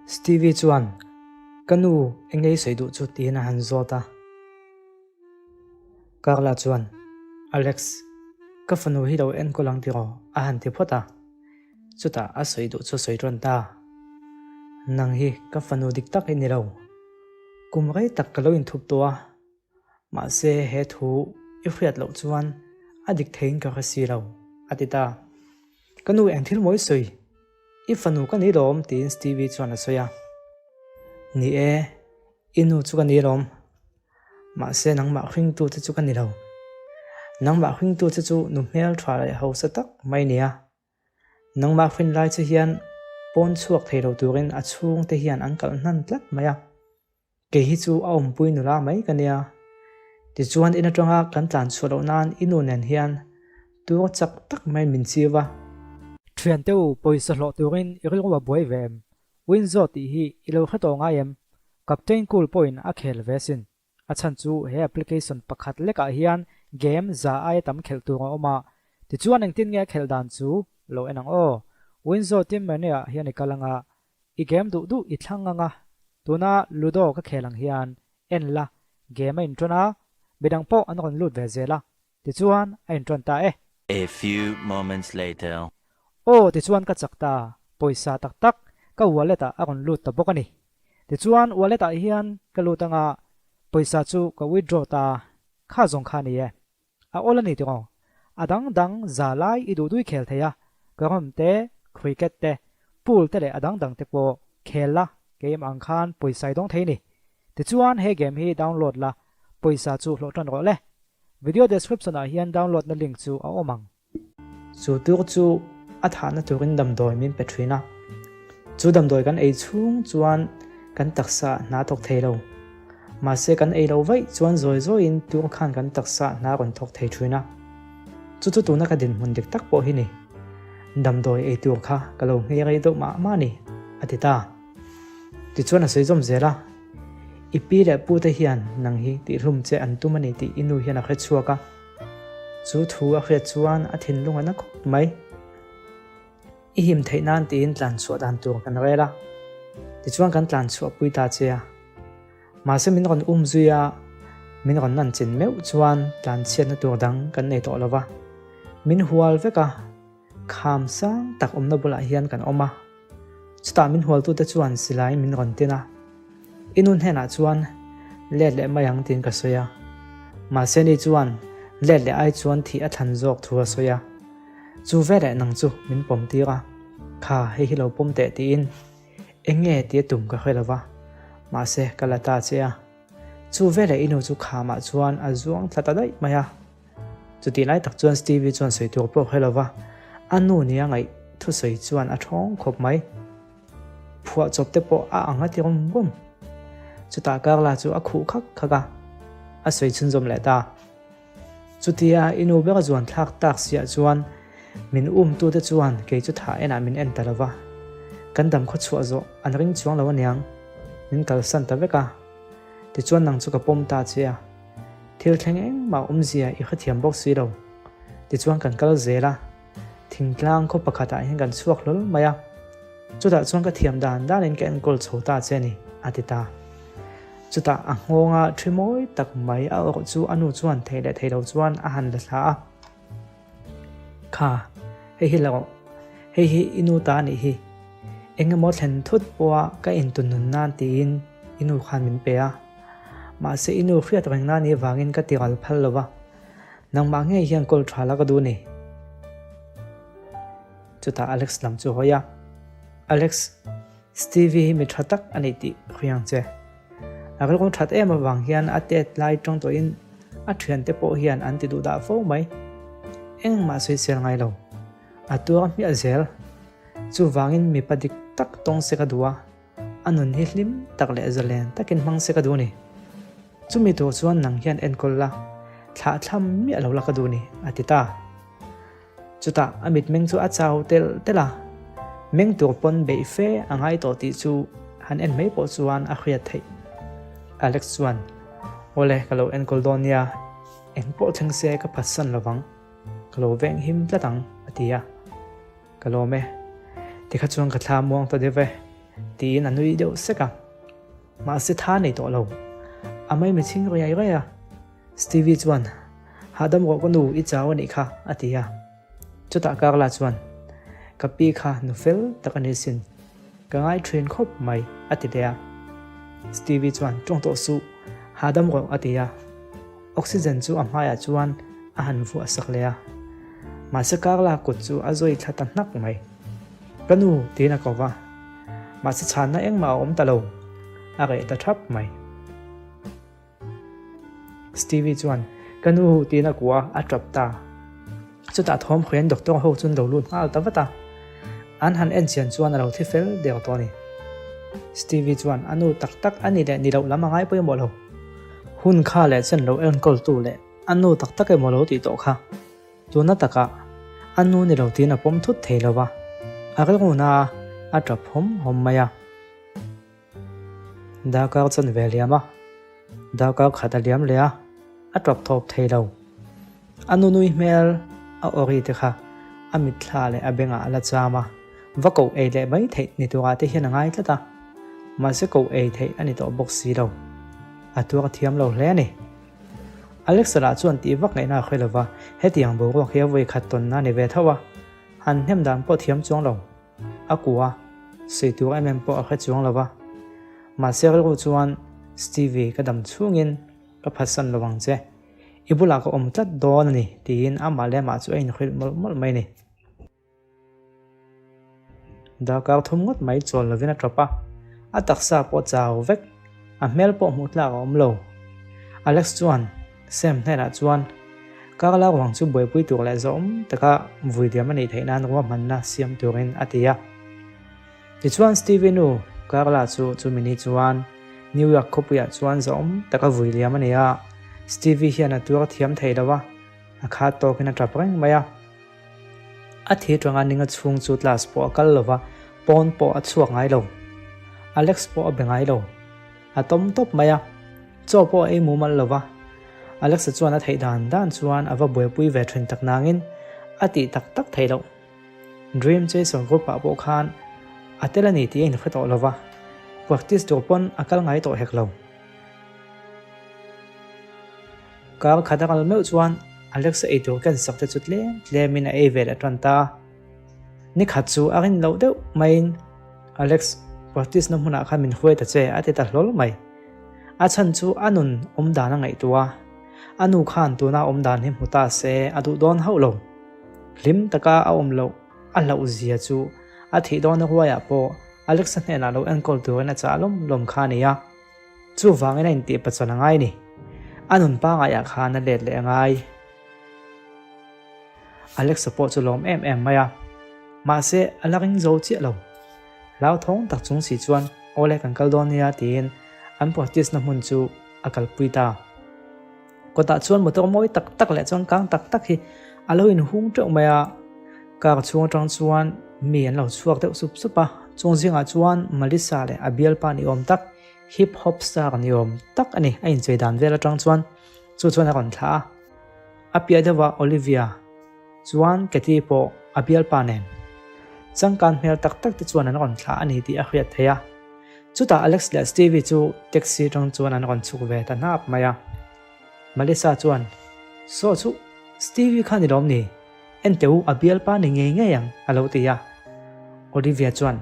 Stevie chuan, Ka nu, eng ei sawi duh chu? tiin a han zawt a. Carla chuan, Alex, ka fanu hi lo enkawl ang tiraw? a han ti phawt a. Chutah a sawi duh chu a sawi ṭawn ta. Nang hi ka fanu dik tak i ni lo. Kum rei tak ka lo inthup tawh a. Mahse he thu i hriat loh chuan a dik theiin ka hre si lo, a ti ta. Ka nu eng thil mawi sawi? I fanu ka ni lawm tiin Stevie chuan a sawi a. Ni e, i nu chu ka ni lawm. Mahse nangmah hringtu che chu ka ni lo. Nangmah hringtu che chu nu hmel tha leh hausa tak mai nia. Nangmah hrin lai che hian pawn chhuak thei lo turin a chhungte hian an kalh hnan tlat mai a. Kei hi chu a awmpui nula mai ka nia. Tichuan in atanga kan tlan chhuah loh nan i nu nen hian tur chak tak mai min chiu a. Thiante u, pawisa hlawh turin i rilru a buai ve em? Winzo tih hi i lo hre tawh ngai em? Captain Cool pawhin a khel ve sin. A chhan chu he application pakhat lekah hian game za aia tam khelh tur a awm a. Tichuan engtin nge a khelh dan chu lo en ang aw. Winzo team menu ah hian i kal anga I game duh duh i thlang ang a, tuna Ludo ka khel ang hian en la, game a inṭawn a, midang pawh an rawn lut ve zel a, tichuan a inṭawn ta e. A few moments later. Aw tichuan ka chak ta, pawisa tak tak ka wallet ah a rawn lut ta bawk a ni. Tichuan wallet ah hian ka lut ang a, pawisa chu ka withdraw ta, kha zawng kha a ni e. A awl a ni tiraw? A dang dang za lai i duh dui khel thei a, carrom te, cricket te, pool te leh a dang dang te pawh khel la, game ang khan pawisa i dawng thei ni. Tichuan he game hi download la, pawisa chu hlawh tan rawh le. Video description ah hian download na link chu a awm ang. Chu tur chu a thahna turin damdawi min pe thin a, chu damdawi kan ei chhung chuan kan taksa hna thawk thei lo. Mahse kan ei loh vaih chuan zawi zawiin tur khan kan taksa hna rawn thawk thei thin a. Chu chu tuna ka dinhmun dik tak pawh hi ni. Damdawi ei tur kha ka lo nghei rei deuh mah mah a ni, a ti ta. Tichuan a sawi zawm zel a, I pi leh pu te hian nang hi tihhlum che an tum a ni tih i nu hian a hre chhuak a. Chu thu a hriat chuan a thinlung a na khawp mai. I him theih nan tiin tlan chhuah dan tur kan rel a, tichuan kan tlan chhuah pui ta che a. Mahse min rawn um zui a, min rawn nan chin meuh chuan tlan chhiatna tur dang kan nei tawh lo va. Min hual vek a, kham sang tak awmna bulah hian kan awm a. Chutah min hualtute chuan silai min rawn tin a, I nu hnenah chuan let leh mai ang tiin ka sawi a. Mahse ni chuan let leh ai chuan thih a thlan zawk thu a sawi a. Chu veleh nang chu min pawm tir a, kha hei hi lo pawm teh tiin eng nge tia tum ka hre lo va, mahse ka la ta che a. Chu veleh i nu chu khamah chuan a zuang thla ta daih mai a. Chutih lai tak chuan Stevie chuan sawi tur pawh hre lo va, a nu nia ngaih thusawi chuan a thawng khawp mai. Phuah chawp te pawh a ang a ti rum rum. Chutah Carla chu a khuh khak khak a, a sawi chhunzawm leh ta. Chutia i nu ber a zuan thlak tak siah chuan min umtute chuan kei chu thah enah min en ta lo va, kan dam khaw chhuah zawh an ring chuang lo aniang, min kalsan ta vek a. Tichuan nang chu ka pawm ta che a. Thil thleng engmah awmzia i hrethiam bawk si lo. Tichuan kan kal zel a, thingtlang khaw pakhatah hian kan chhuak hlawl mai a. Chutah chuan ka thiam dan danin ka enkawl chho ta che a ni, a ti ta. Chutah a nghawnga thi mawi tak mai a awrh chu a nu chuan thei leh thei lo chuan a han la thla a. Kha, hei hi lo, hei hi i nu ta a nih hi. Eng emaw thlen thut pawha ka intunnun nan tiin i nu khan min pe a. Mahse i nu hriat reng nan i vangin ka tiral phal lo va, nangmah ngei hian kawl tha la ka duh ni. Chutah Alex lam chu hawi a, Alex, Stevie hi mi tha tak a ni tih hriang che. A rilru that em avang hian a tet lai tawng tawhin a thiante pawh hian an ti duh dah fo mai. Engmah sawisel ngai lo. A tuar hmiah zel. Chuvangin mipa dik tak tawng se ka duh a. A nun hi hlim tak leh zalen takin hmang se ka duh ni. Chumi tur chuan nang hian enkawl la, thlah thlam miah lo la ka duh ni, a ti ta. Chutah a mitmeng chu a chau telh telh a, meng tur pawn beih fe a ngai tawh tih chu han en mai pawh chuan a hriat theih. Alex chuan, Awle, ka lo enkawl dawn nia, eng pawh thleng se ka phatsan lovang, ka lo veng him tlat ang, a ti a. Ka lawm e. Tikha chuan ka thla muang ta deuh e. Tiin a nui deuh sek a. Mahse tha nei tawh lo. A mai chhing riai riai a. Stevie chuan, Hahdam rawh ka nu, i chau a nih kha, a ti a. Chutah Carla chuan, Ka pi kha nu fel tak a ni sin. Ka ngai thin khawp mai, a ti leh a. Stevie chuan, Tawng tawh suh, hahdam rawh, a ti a. Oxygen chu a hmaiah chuan a han vuah sak leh a. Mahse Carla kut chu a zawi thla ta hnak mai. Ka nu, tiin a ko va. Mahse chhanna engmah a awm ta lo, a reh ta thap mai. Stevie chuan, Ka nu, tiin a kuah a, a tap ta. Chutah thawm hriain doctor ho chu an lo lut nghal ta vat a. An han en chian chuan a lo thi fel der tawh a ni. Stevie chuan, A nu tak tak a ni leh ni loh lam a ngai pawimawh lo. Hun kha leh chen lo enkawltu leh a nu tak tak emaw lo tih tawh kha. Tuna takah a nu ni lo tiin a pawm thut thei lo va, a rilruna a tap hawm hawm mai a. Darkar chanve a liam a, darkar khat a liam leh a, a tap thawp thei lo. A nu nui hmel a awri te kha a mitthla leh a bengah a la cham a, va koh ei leh mai theih ni turah te hian a ngai tlat a, mahse koh ei theih a ni tawh bawk si lo. A tuar thiam lo hle a ni. Alexa lah chuan tih vak ngaihna a hre lo va, hetiang boruak hi a vawi khat tawnna a ni ve tho a, han hnem dan pawh thiam chuang lo. A kua sawi tur em em pawh a hre chuang lo va, mahse rilru chuan Stevie ka dam chhungin ka phatsan lo ang che, i bulah ka awm tlat dawn a ni tiin amah leh amah chu a inhrilh mawlh mawlh mai a ni. Darkar thum ngawt mai chawl lovin a tawp a, a taksa pawh chau vek, a hmel pawh hmuh tlak a awm lo. Alex chuan Sam hnenah chuan Carla ruang chu buaipui tur leh zawm taka vui diam a nih theih nan ruahmanna siam turin a ti a. Tichuan Stevie nu Carla chu chumi ni chuan New York khawpuiah chuan zawm taka vui liam a ni a, Stevie hian a tuar thiam thei lo a, a khat tawkin a tap reng mai a. A thi tanga ninga chhung chu class pawh a kal lo va, pawn pawh a chhuak ngai lo. Alex pawh a be ngai lo. A tawm tawp mai a, chaw pawh a ei mumal lo va. Alexa chuan a theih dan dan chuan a va buaipui ve thin tak nangin a tih tak tak theih loh. Dream Chaser group ah pawh khan a tel a ni tih a inhre tawh lo va, practice tur pawn a kal ngai tawh hek lo. Kar khat a kal meuh chuan Alexa eitur ken sak te chu tlem tlemin a ei ve leh tan ta a. Ni khat chu a rin loh deuh maiin Alex, practice na hmunah khan min hruai ta che a ti ta hlawl mai. A chhan chu a nun awm dan a ngaihtuah a, a nu khan tuna awm dan hi hmu ta se a duh dawn hauh lo. Hlim taka a awm loh a hlauh zia chu a thih dawna ruaiah pawh Alex-a hnenah lo enkawl turin a chah lawm lawm kha a ni a. Chuvangin a intih pachal a ngai a ni. A nun pangaiah khan a let leh a ngai. Alexa pawh chu lawm em em mai a, mahse a la ring zo chiah lo. Hlauthawng tak chung si chuan awle kan kal dawn nia tiin an practice na hmun chu a kalpui ta. Kawtah chuan motor mawi tak tak leh changkang tak tak hi a lo inhung teuh mai a, car chhung atang chuan mi an lo chhuak deuh sup sup a, chung zingah chuan Malisa leh a bialpa ni awm tak hip hop star ni awm tak a ni a inchei dan vel atang chuan chu chuan a rawn thlah a. A piah deuhah Olivia chuan Katie pawh a bialpa nen changkan hmel tak tak te chuan an rawn thlah a ni tih a hriat theih a. Chutah Alex leh Stevie chu taxi atang chuan an rawn chhuk ve ta hnap mai a. Melissa chuan, Saw chu Stevie kha ni lawm ni? En teh u, a bialpa ni ngei ngei ang, a lo ti a. Olivia chuan,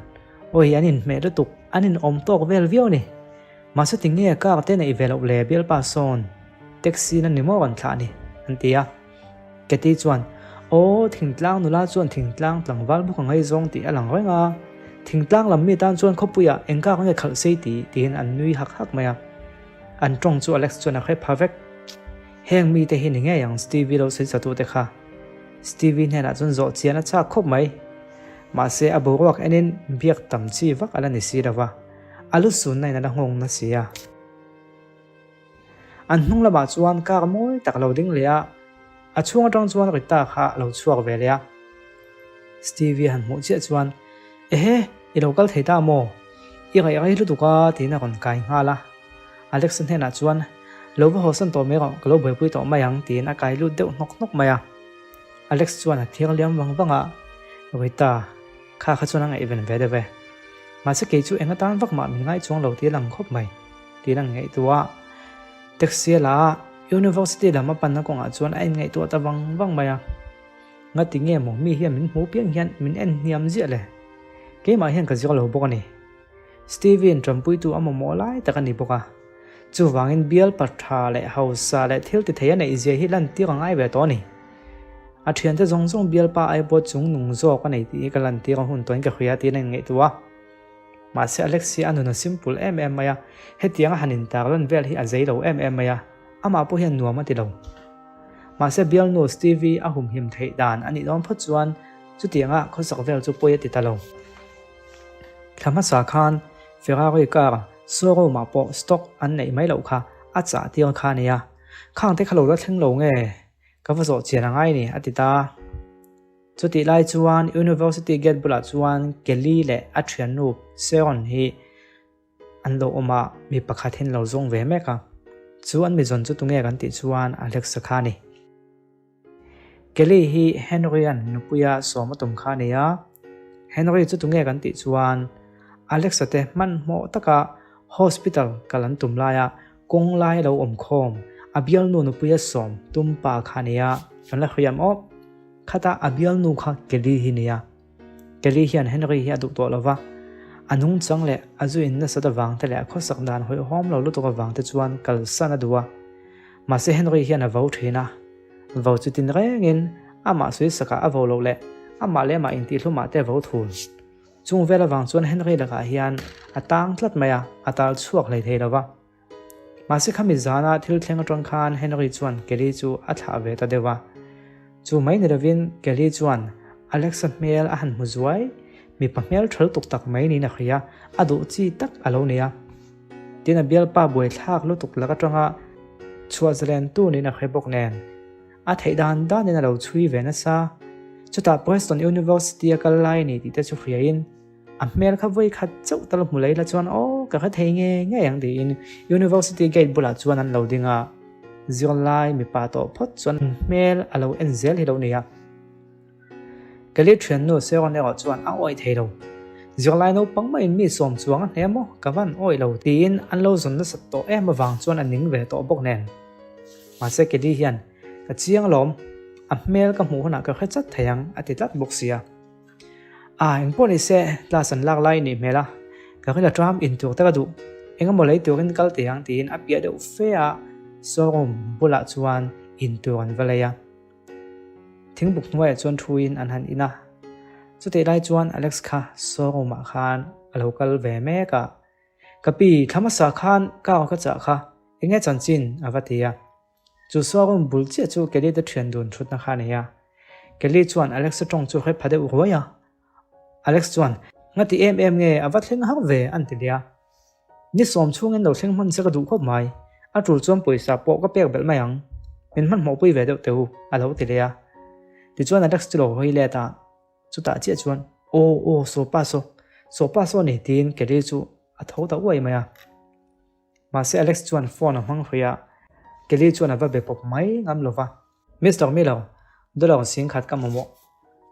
Awi, an inhmeh lutuk, an inawm tawk vel viau a ni. Mahse tinge car te neih ve loh le bialpa sawn taxi na ni maw rawn thlah ni an ti a. Katy chuan Aw thingtlang nula chuan thingtlang tlangval bawk a ngaizawng tih a lang reng a, thingtlang lam mi tan chuan khawpuiah eng car nge khalh sei tih tiin an nui hak hak mai a. An tawng chu Alex chuan a hre pha vek. Heng mite hi ni ngei ang Stevie lo sawi chatu te kha. Stevie hnenah chuan zawh chian a chak khawp mai. Mahse a boruak enin biak tam chi vak a la ni si lo va. A lu sunna in a la nghawng na si a. An hnung lamah chuan car mawi tak a lo ding leh a, a chhung atang chuan Rita kha a lo chhuak ve leh a. Stevie han hmuh chiah chuan, Ehe, i lo kal thei ta maw? I ngaih rei lutuk a, tiin a rawn kai nghal a. Alex-a hnenah chuan, Lo va hawsan tawh mai rawh, ka lo buaipui tawh mai ang, tiin a kai lut deuh hnawk hnawk mai a. Alex chuan a thiang liam vang vang a, Rita, Kha kha chuan a ngaihven ve deuh e. Mahse kei chu eng atan vak mah min ngai chuang lo tih a lang khawp mai, tiin an ngaihtuah a. Taxi a la a, University lam a panna kawngah chuan a inngaihtuah ta vang vang mai a. Ngati nge maw mi hian min hmuh piang hian min en hniam ziah le? Keimah hian ka zir lo bawk a ni. Steven tanpuitu a mamawh lai tak a ni bawk a. Chuvangin bial pa tha leh hausa leh thil ti thei a neih zia hi lantir a ngai ve tawh a ni. A thiante zawng zawng bial pa ai pawh chung nung zawk a nei tih hi ka lantir a hun tawhin ka hria tiin a inngaihtuah a. Mahse Alex hi a nun a simple em em mai a, hetianga han intar lan vel hi a zei lo em em mai a, amah pawh hian nuam a ti lo. Mahse bialnu Stevie a humhim theih dan a nih dawn phawt chuan chutianga khawsak vel chu pawi a ti ta lo. Thla hmasa khan Ferrari car showroom ah pawh stock an neih mai loh kha a chah tir kha a nia. Khang te kha lo la thleng lo nge? Ka va zawh chian a ngai ni a ti ta. Chutih lai chuan University gate bulah chuan Kelly leh a thiannu Sharon hi An lo awm a, mi pakhat hian lo zawng ve mek a. Chu an mi zawn chu tunge kan tih chuan Alexa kha a ni. Kelly hi Henry-a'n nupuia sawm a tum kha a ni a. Henry chu tunge kan tih chuan Alexa te hmanhmawh taka hospital kal an tum laia kawng lai lo awm khawm a bialnu nupuia sawm tum pa kha a ni a. Kan la hriam awp. Khata a bialnu kha Kelly hi nia. Kelly hian Henry hi a duh tawh lo va, a nungchang leh a zu in nasat avang te leh a khawsak dan hawihhawm lo lutuk avang te chuan kalsan a duh a. Mahse Henry hian a vo thin a, vo chu tin rengin amah suisakah a vo loh leh amah leh amah intihhlumah te a vo thul. Chung vel avang chuan Henry lakah hian a tang tlat mai a, a tal chhuak hlei thei lo va. Mahse khami zana thil thleng atang khan Henry chuan Kelly chu a thlah ve ta deuh a. Chu mai ni lovin Kelly chuan Alexa hmel a han hmu zuai, mipa hmel thal tuk tak mai niin a hria, a duh chi tak a lo ni a. Tin a bialpa buaithlak lutuk lak atanga chhuah zalen tu niin a hre bawk nen. A theih dan danin a lo chhui ve nasa. Chutah Preston University a kal lai a ni tih te chu hriain, A hmel kha vawi khat chauh tal hmu lei la chuan aw ka hre thei nge ngei ang tiin University gate bulah chuan an lo ding a, zirlai mipa tawh phawt chuan an hmel a lo en zel hi lo ni a. Kelly thiannu Sharon erawh chuan a awih thei lo. Zirlai naupang maiin mi sawm chuang a hne maw ka van awih lo tiin an lo zawn nasat tawh em avang chuan a ning ve tawh bawk nen. Mahse Kelly hian ka chiang alawm, a hmel ka hmuh hunah ka hre chat thei ang a ti tlat bawk sia. A, engpawh ni se, class an lak lai nih hmel a, ka rin a tram in tur te ka duh, eng emaw lei turin kal teh ang tiin a piah deuh fe a, showroom bulah chuan in tur an va lei a. Thingbuk hnuaiah chuan thuin an han in a, chutih lai chuan Alex kha showroom ah khan a lo kal ve mek a, Ka pi, thla hmasa khan car ka chah kha, enge chanchin? a va ti a. Chu showroom bul chiah chu Kelly te thian dun thutna kha a nei a. Kelly chuan Alex-a tawng chu hre pha deuh ruai a. Alex chuan, Ngati em em nge a va thleng har ve? an ti leh a. Ni sawm chhungin lo thleng hman se ka duh khawp mai. A tul chuan pawisa pawh ka pek belh mai ang. Min hmanhmawhpui ve deuh teh u, a lo ti leh a. Tichuan Alex chu lo hawi let a. Chutah chiah chuan, Aw, aw, saw pa saw, saw pa saw a ni, tiin Kelly chu a tho ta uai mai a. Mahse Alex chuan phone a hmang hrui a, Kelly chuan a va be pawp mai ngam lo va. Mister Miller, dollar singkhat ka mamawh.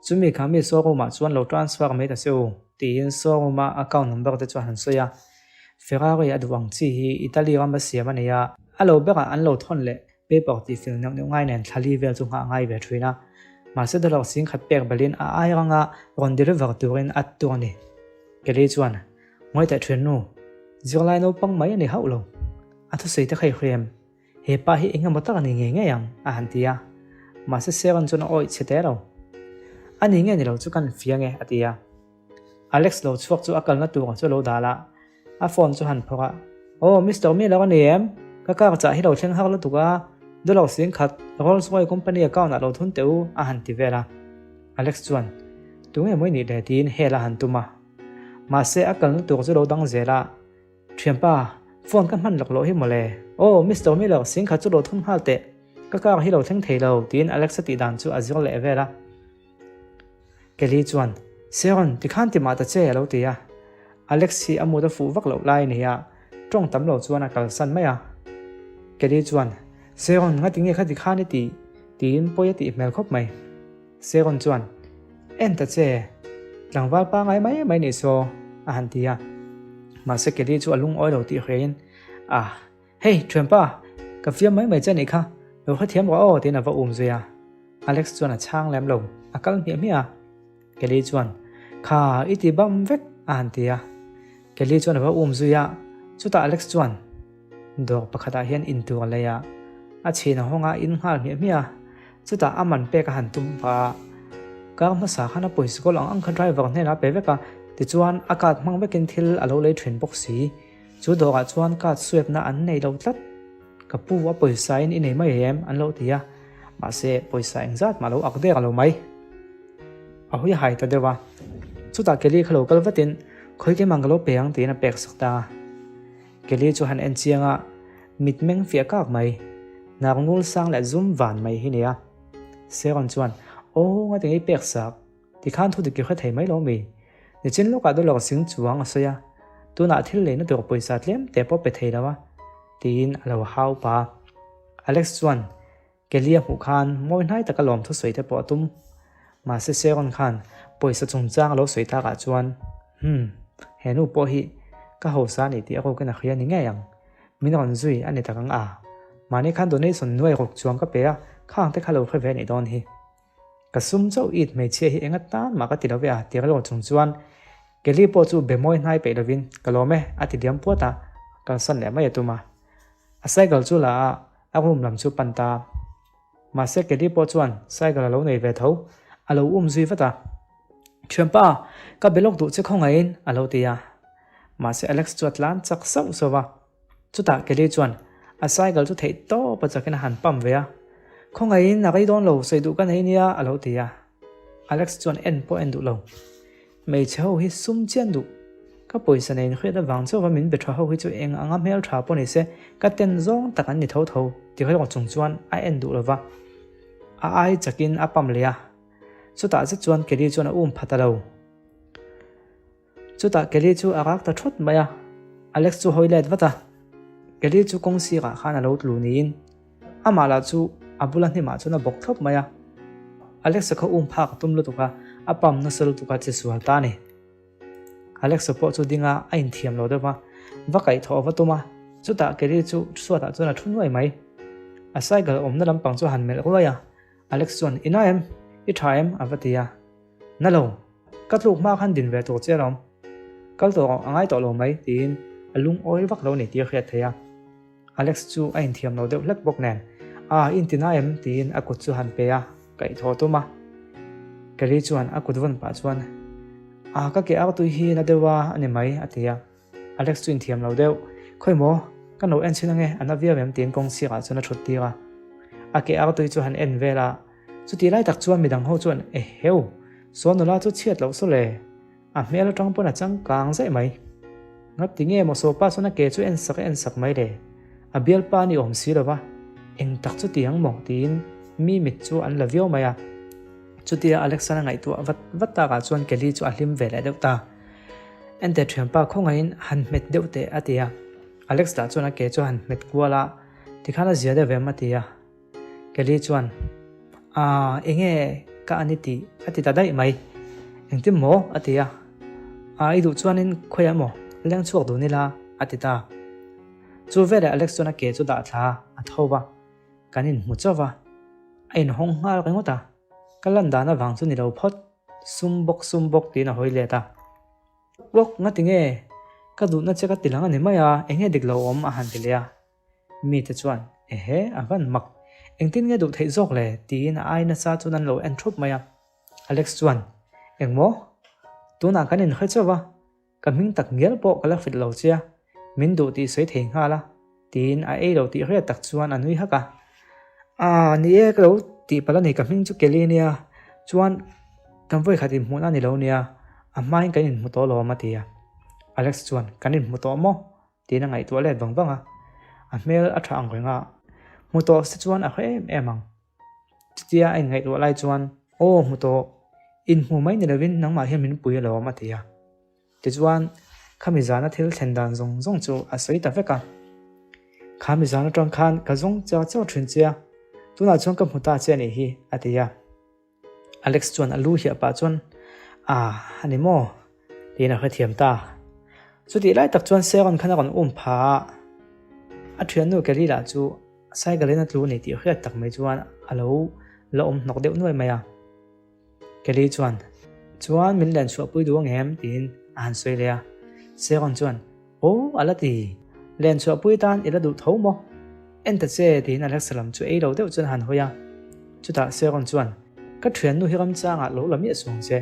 Chumi kha mi showroom ah chuan lo transfer mai ta se u, tiin showroom a account number te chuan han sawi a. Ferrari a duh ang chi hi Italy ram a siam a nei a, a lo berah an lo thawn leh paper tih fel neuh neuh ngai nen thlali vel chu nghah ngai ve thin a. Mahse dollar singkhat pek belin a ai ranga rawn deliver turin a tur a ni. Kelly chuan Ngawi teh thian nu, zirlai naupang mai a ni hauh lo. A thusawi te kha i hria em? He pa hi eng emaw tak a ni ngei ngei ang, a han ti a. Mahse Sharon chuan a awih chhe teh lo. A ni nge ni lo chu kan fiang e, a ti a. Alex lo chhuak chu a kalna tur chu a lo dal a, a phone chu han phawrh a. Aw, Mister Miller a ni em? Ka car chah hi lo thleng har lutuk a, dollar 10,000 Rolls Royce company account ah lo thun teh u, a han ti vel a. Alex chuan, Tunge maw i nih le? tiin hel a han tum a. Mahse a kalna tur chu lo dang zel a, Thianpa, phone ka hman lawk loh hi mawle. Aw, Mister Miller, singkhat chu lo thun nghal teh. Ka car hi lo thleng thei lo, tiin Alex-a tih dan chu a zir leh vel a. Kelly chuan, Sharon, tikhan ti mah ta che, a lo ti a. Alex hi a mood a fuh vak loh lai a ni a, tawng tam lo chuan a kalsan mai a. Kelly chuan, Sharon, ngati nge kha tikhan i tih? tiin pawi a tih hmel khawp mai. Sharon chuan, En ta che, tlangval pangai mai mai nih saw, A han ti a. Mahse Kelly chu a lungawi lo tih hriain, Ah, hei, thianpa, ka fiam mai mai che anih kha, lo hrethiam rawh aw, tiin a va um zui a. Alex chuan a chhang lem lo, a kal hmiah hmiah a. Kelly chuan, Kha, i ti bam vek, a han ti a. Kelly chuan a va um zui a, chutah Alex chuan dawr pakhatah hian in tur a lei a, a chhin a hawng a, in nghal hmiah hmiah a, chutah a man pek a han tum pah a, kar hmasa khan a pawisa kawl ang ang kha driver hnenah a pe vek a, tichuan a card hmang vekin thil a lo lei thin bawk si, chu dawrah chuan card swipe na an nei lo tlat, ka pu a pawisa in i nei mai em an lo ti a, mahse pawisa engzat mah lo ak der a lo mai. A hawi hai ta deuh a, chutah Kelly kha lo kal vatin khawi keimah ka lo pe ang tiin a pek sak ta a. Kelly chu han en chiang a, mitmeng fiah kak mai, hnar ngul sang leh zum van mai hi nia. Sharon chuan, Aw, ngati ngei pek sak, tikhan thu dik i hre thei mai lo mi? Nichin lawkah dollar sing chuang a sawi a, tunah thil leina tur pawisa tlem te pawh pe thei lo a, tiin a lo hau pa. Alex chuan, Kelly a hmuh khan mawi hnai taka lawm thusawi te pawh a tum. Mahse Sharon khan pawisa chungchang a lo sawi takah chuan, Hmm, he nu pawh hi ka hausa a ni tih a rukin a hria ni ngei ang. Min rawn zui a ni tak ang a. Mahni khan donation nuai ruk chuang ka pe a, khang te kha lo hre ve a nih dawn hi. Ka sum chauh it hmeichhia hi enga tan mah ka ti lo ve a ti rilru chung chuan Kelly pawh chu be mawi hnai peih lovin ka lawm e a ti diam puat a, kalsan leh mai a tum a. A cycle chu la a, a room lam chu pan ta. Mahse Kelly pawh chuan cycle a lo nei ve tho, a lo um zui vat a. Thianpa, ka be lawk duh che khawngaihin a lo ti a. Mahse Alex chu a tlan chak sauh sauh va. Chutah Kelly chuan a cycle chu theih tawp a chakin a han pump ve a. Khawngaihin a rei dawn lo, sawi duh ka nei nia a lo ti a. Alex chuan en pawh en duh lo. Hmeichhe ho hi sum chian duh. Ka pawisa nei hriat avang chauha min be tha ho hi chu eng anga hmel tha pawh ni se ka ten zawng tak an ni tho tho ti rilru chung chuan a en duh lova. A ai chakin a pump leh a. Chutah zet chuan Kelly chuan a um pha ta lo. Chutah Kelly chu a rak ta thawt mai a, Alex chu hawi let vat a. Kelly chu kawng sirah khan a lo tlu niin amah lah chu a bula hnimah chuan a bawk thlawp mai a. Alex-a kha um phak a tum lutuk a, a pam nasa lutuk a che sual ta a ni. Alex-a pawh chu ding a, a inthiam lo deuh va, va kaihthawh a va tum a. Chutah Kelly chu chhuatah chuan a thu nuai mai. A cycle awmna lampang chu a han melh ruai a, Alex chuan, I na em? I tha em? a va ti a. Na lo, ka tluk hma khan din ve tur che alawm. Kal tawh rawh, a ngai tawh lo mai, tiin a lungawi vak lo ni tih a hriat theih a. Alex chu a inthiam lo deuh hlek bawk nen, A, i inti na em? tiin a kut chu han pe a, kaihthawh tum a. Kelly chuan a kut vawn pah chuan, A, ka ke ar tui hi na deuh a a ni mai, a ti a. Alex chu inthiam lo deuh, Khawi maw, ka no en chhin ange, a na viau em? tiin kawng sirah chuan a thut tir a. A ke ar tui chu han en vel a, chutih lai tak chuan midang ho chuan, Eheu, saw nula chu chhiat loh saw le, a hmel atang pawn a changkang zaih mai. Ngati nge maw saw pa chuan a ke chu en sak en sak mai le, a bialpa a ni awm si lova, eng tak chu ti ang maw? tiin mi mit chu an la viau mai a. Chutia Alex-an a ngaihtuah vat vat takah chuan Kelly chu a hlim ve leh deuh ta. Ente thianpa khawngaihin han hmet deuh teh a ti a. Alex lah chuan a ke chu a han hmet kual a, tikhan a zia deuh em a ti a. Kelly chuan, Aaa, enge ka an i tih? a ti ta daih mai. Engtin maw? a ti a. Aa, i duh chuanin khawiah maw leng chhuak dun ila? a ti ta. Chu veleh Alex chuan a ke chu dah thla a tho va, kan inhmu chauh va, a inhawng nghal ringawt a, ka lan dan avang chu ni lo phawt. Sum bawk sum bawk tiin a hawi let a. Lawk ngati nge? Ka duhna che ka ti lang a ni mai a, eng nge dik lo awm a han ti leh a. Mite chuan, Ehe, a van mak. Engtin nge duh theih zawk le? tiin a ai nasa chuan an lo en thup mai a. Alex chuan, Engmaw? Tunah kan inhre chauh a, Ka hming tak ngial pawh ka la hrilh lo che a, min duh tih sawi thei nghal a, tiin a ei lo tih hriat tak chuan a nui hak a. Aaa, ni e, ka lo tih palh a ni, ka hming chu Kelly nia, chuan kan vawikhat inhmuhna a ni lo nia, a hmain kan inhmu tawh alawm a ti a. Alex chuan, Kan inhmu tawh maw? tiin a ngaihtuah let vang vang a, a hmel a tha ang reng a, hmu tawh se chuan a hre em em ang. Chutia a inngaihtuah lai chuan, Aw, hmu tawh, inhmu mai ni lovin nangmah hian min pui alawm a ti a. Tichuan, khami zana thil thlen dan zawng zawng chu a sawi ta vek a. Khami zan atang khan ka zawng char char thin che a, tunah chuan ka hmu ta che a nih hi, a ti a. Alex chuan a lu hiah pah chuan, Ah, a ni maw? tiin a hrethiam ta. Chutih lai tak chuan Sharon khan a rawn um pha a, a thiannu Kelly lah chu cycle in a tlu a ni tih hriat tak mai chuan a lo la awm hnawk deuh nuai mai a. Kelly chuan, Chuan min len chhuahpui duh ang em? tiin a han sawi leh a. Sharon chuan, Aw, a la ti. Len chhuahpui tan i la duh tho maw? En ta che, tiin Alexa lam chu ei lo deuh chuan a han hawi a. Chutah Sharon chuan, Ka thiannu hi ramchangah lo la miah suang che.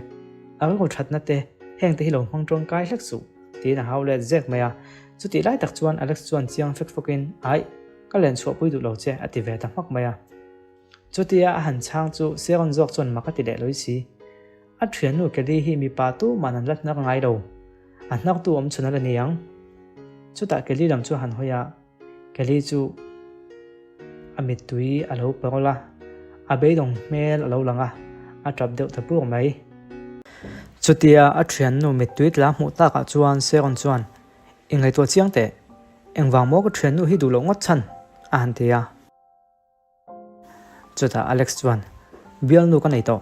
A rilru thatna te, heng te hi lo hmang tawngkai hlek suh, tiin a hau let zek mai a. Chutih lai tak chuan Alex chuan chiang fek fawkin, Aih, ka len chhuahpui duh lo che, a ti ve ta hmak mai a. Chutia a han chhang chu Sharon zawk chuan mak a ti leh lawi si. A thiannu Kelly hi mipa tuman an la hnar ngai lo. A hnartu awm chhun a la ni ang. Chutah Kelly lam chu a han hawi a, Kelly chu a mittui a lo parawl a, a beidawng hmel a lo lang a, a tap deuh ta pur mai. Chutia a thiannu mittui tla hmuh takah chuan Sharon chuan, I ngaihtuah chiang teh, engvang maw ka thiannu hi duh loh ngawt chhan? a han ti a. Chutah Alex chuan, Bialnu ka nei tawh.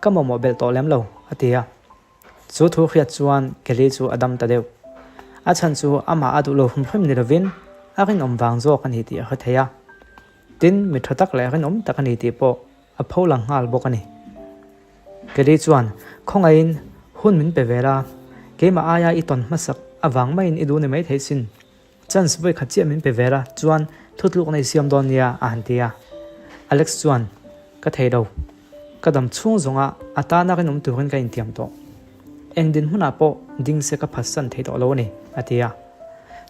Ka mamawh belh tawh lem lo, a ti a. Chu thu hriat chuan Kelly chu a dam ta deuh. A chhan chu amah a duh lo hrim hrim ni lovin a rinawm vang zawk a ni tih a hre thei a. Tin, mi tha tak leh rinawm tak a ni tih pawh a pho lang nghal bawk a ni. Kelly chuan, Khawngaihin hun min pe ve la, keimah aia i tawn hmasak avang maiin i duh ni maithei sin. Chance vawi khat chiah min pe ve la, chuan thutlukna i siam dawn nia, a han ti a. Alex chuan, Ka thei lo. Ka dam chhung zawnga a tana rinawm turin ka intiam tawh. Eng dinhmunah pawh ding se ka phatsan thei tawh lo a ni, a ti a.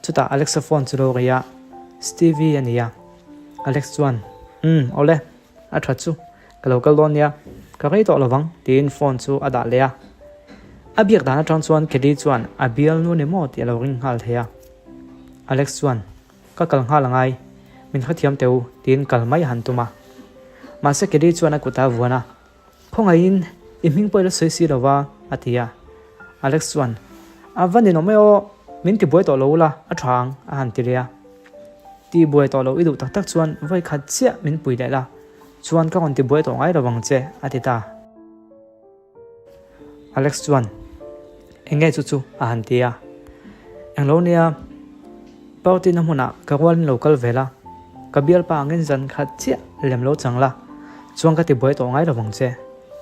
Chutah Alex-a phone chu lo ri a, Stevie a ni a. Alex chuan, Umm, awle. A tha chu, ka lo kal dawn nia, ka rei tawh lovang tiin phone chu a dah leh a. A biak dan atang chuan Kelly chuan a bialnu ni maw tih a lo ring nghal thei a. Alex chuan, Ka kal nghal angai, min hrethiam teh u tiin kal mai a han tum a. Mahse Kelly chuan a kut a vuan a, Khawngaihin i hming pawh i la sawi si lo va, a ti a. Alex chuan, A va ninawm e aw, min tibuai tawh lo ula, a tha ang, a han ti leh a. Tibuai tawh lo i duh tak tak chuan vawi khat chiah min pui leh la, chuan ka rawn tibuai tawh ngai lo vang che, a ti ta. Alex chuan, Eng nge chu chu? a han ti a. Englo nia, party na hmunah ka rualin lo kal ve la, ka bialpa angin zan khat chiah lem lo chang la, chuan ka tibuai tawh ngai lo vang che,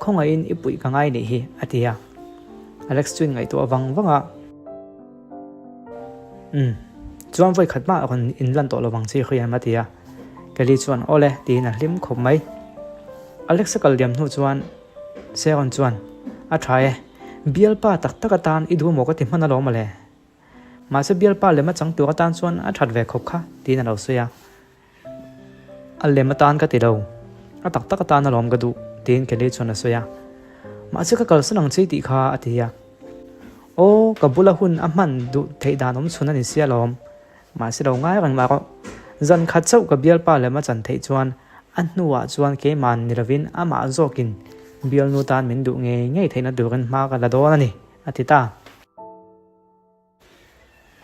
khawngaihin i puih ka ngai nih hi, a ti a. Alex chuan ngaihtuah vang vang a. Umm, chuan vawi khat mah rawn inlan tawh lo vang chi hriam a ti a. Kelly chuan aw le tiin a hlim khawp mai. Alex a kal diam hnu chuan Sharon chuan, A tha e, bialpa tak tak atan i duh maw ka ti hman alawm mawle. Mahse bialpa lem a chang tur atan chuan a that ve khawp kha tiin a lo sawi a. A lem atan ka ti lo, a tak tak atan alawm ka duh tiin Kelly chuan a sawi a. Mahse ka kalsan ang che tih kha a ti a. Aw, ka bula hun a hman duh theih dan awm chhun a ni sia lawm. Mahse lo ngai reng mah rawh. Zan khat chauh ka bialpa lem a chan theih chuan a hnuah chuan keiman ni lovin amah zawkin bialnu tan min duh ngei ngei theihna turin hma ka la dawn a ni, a ti ta.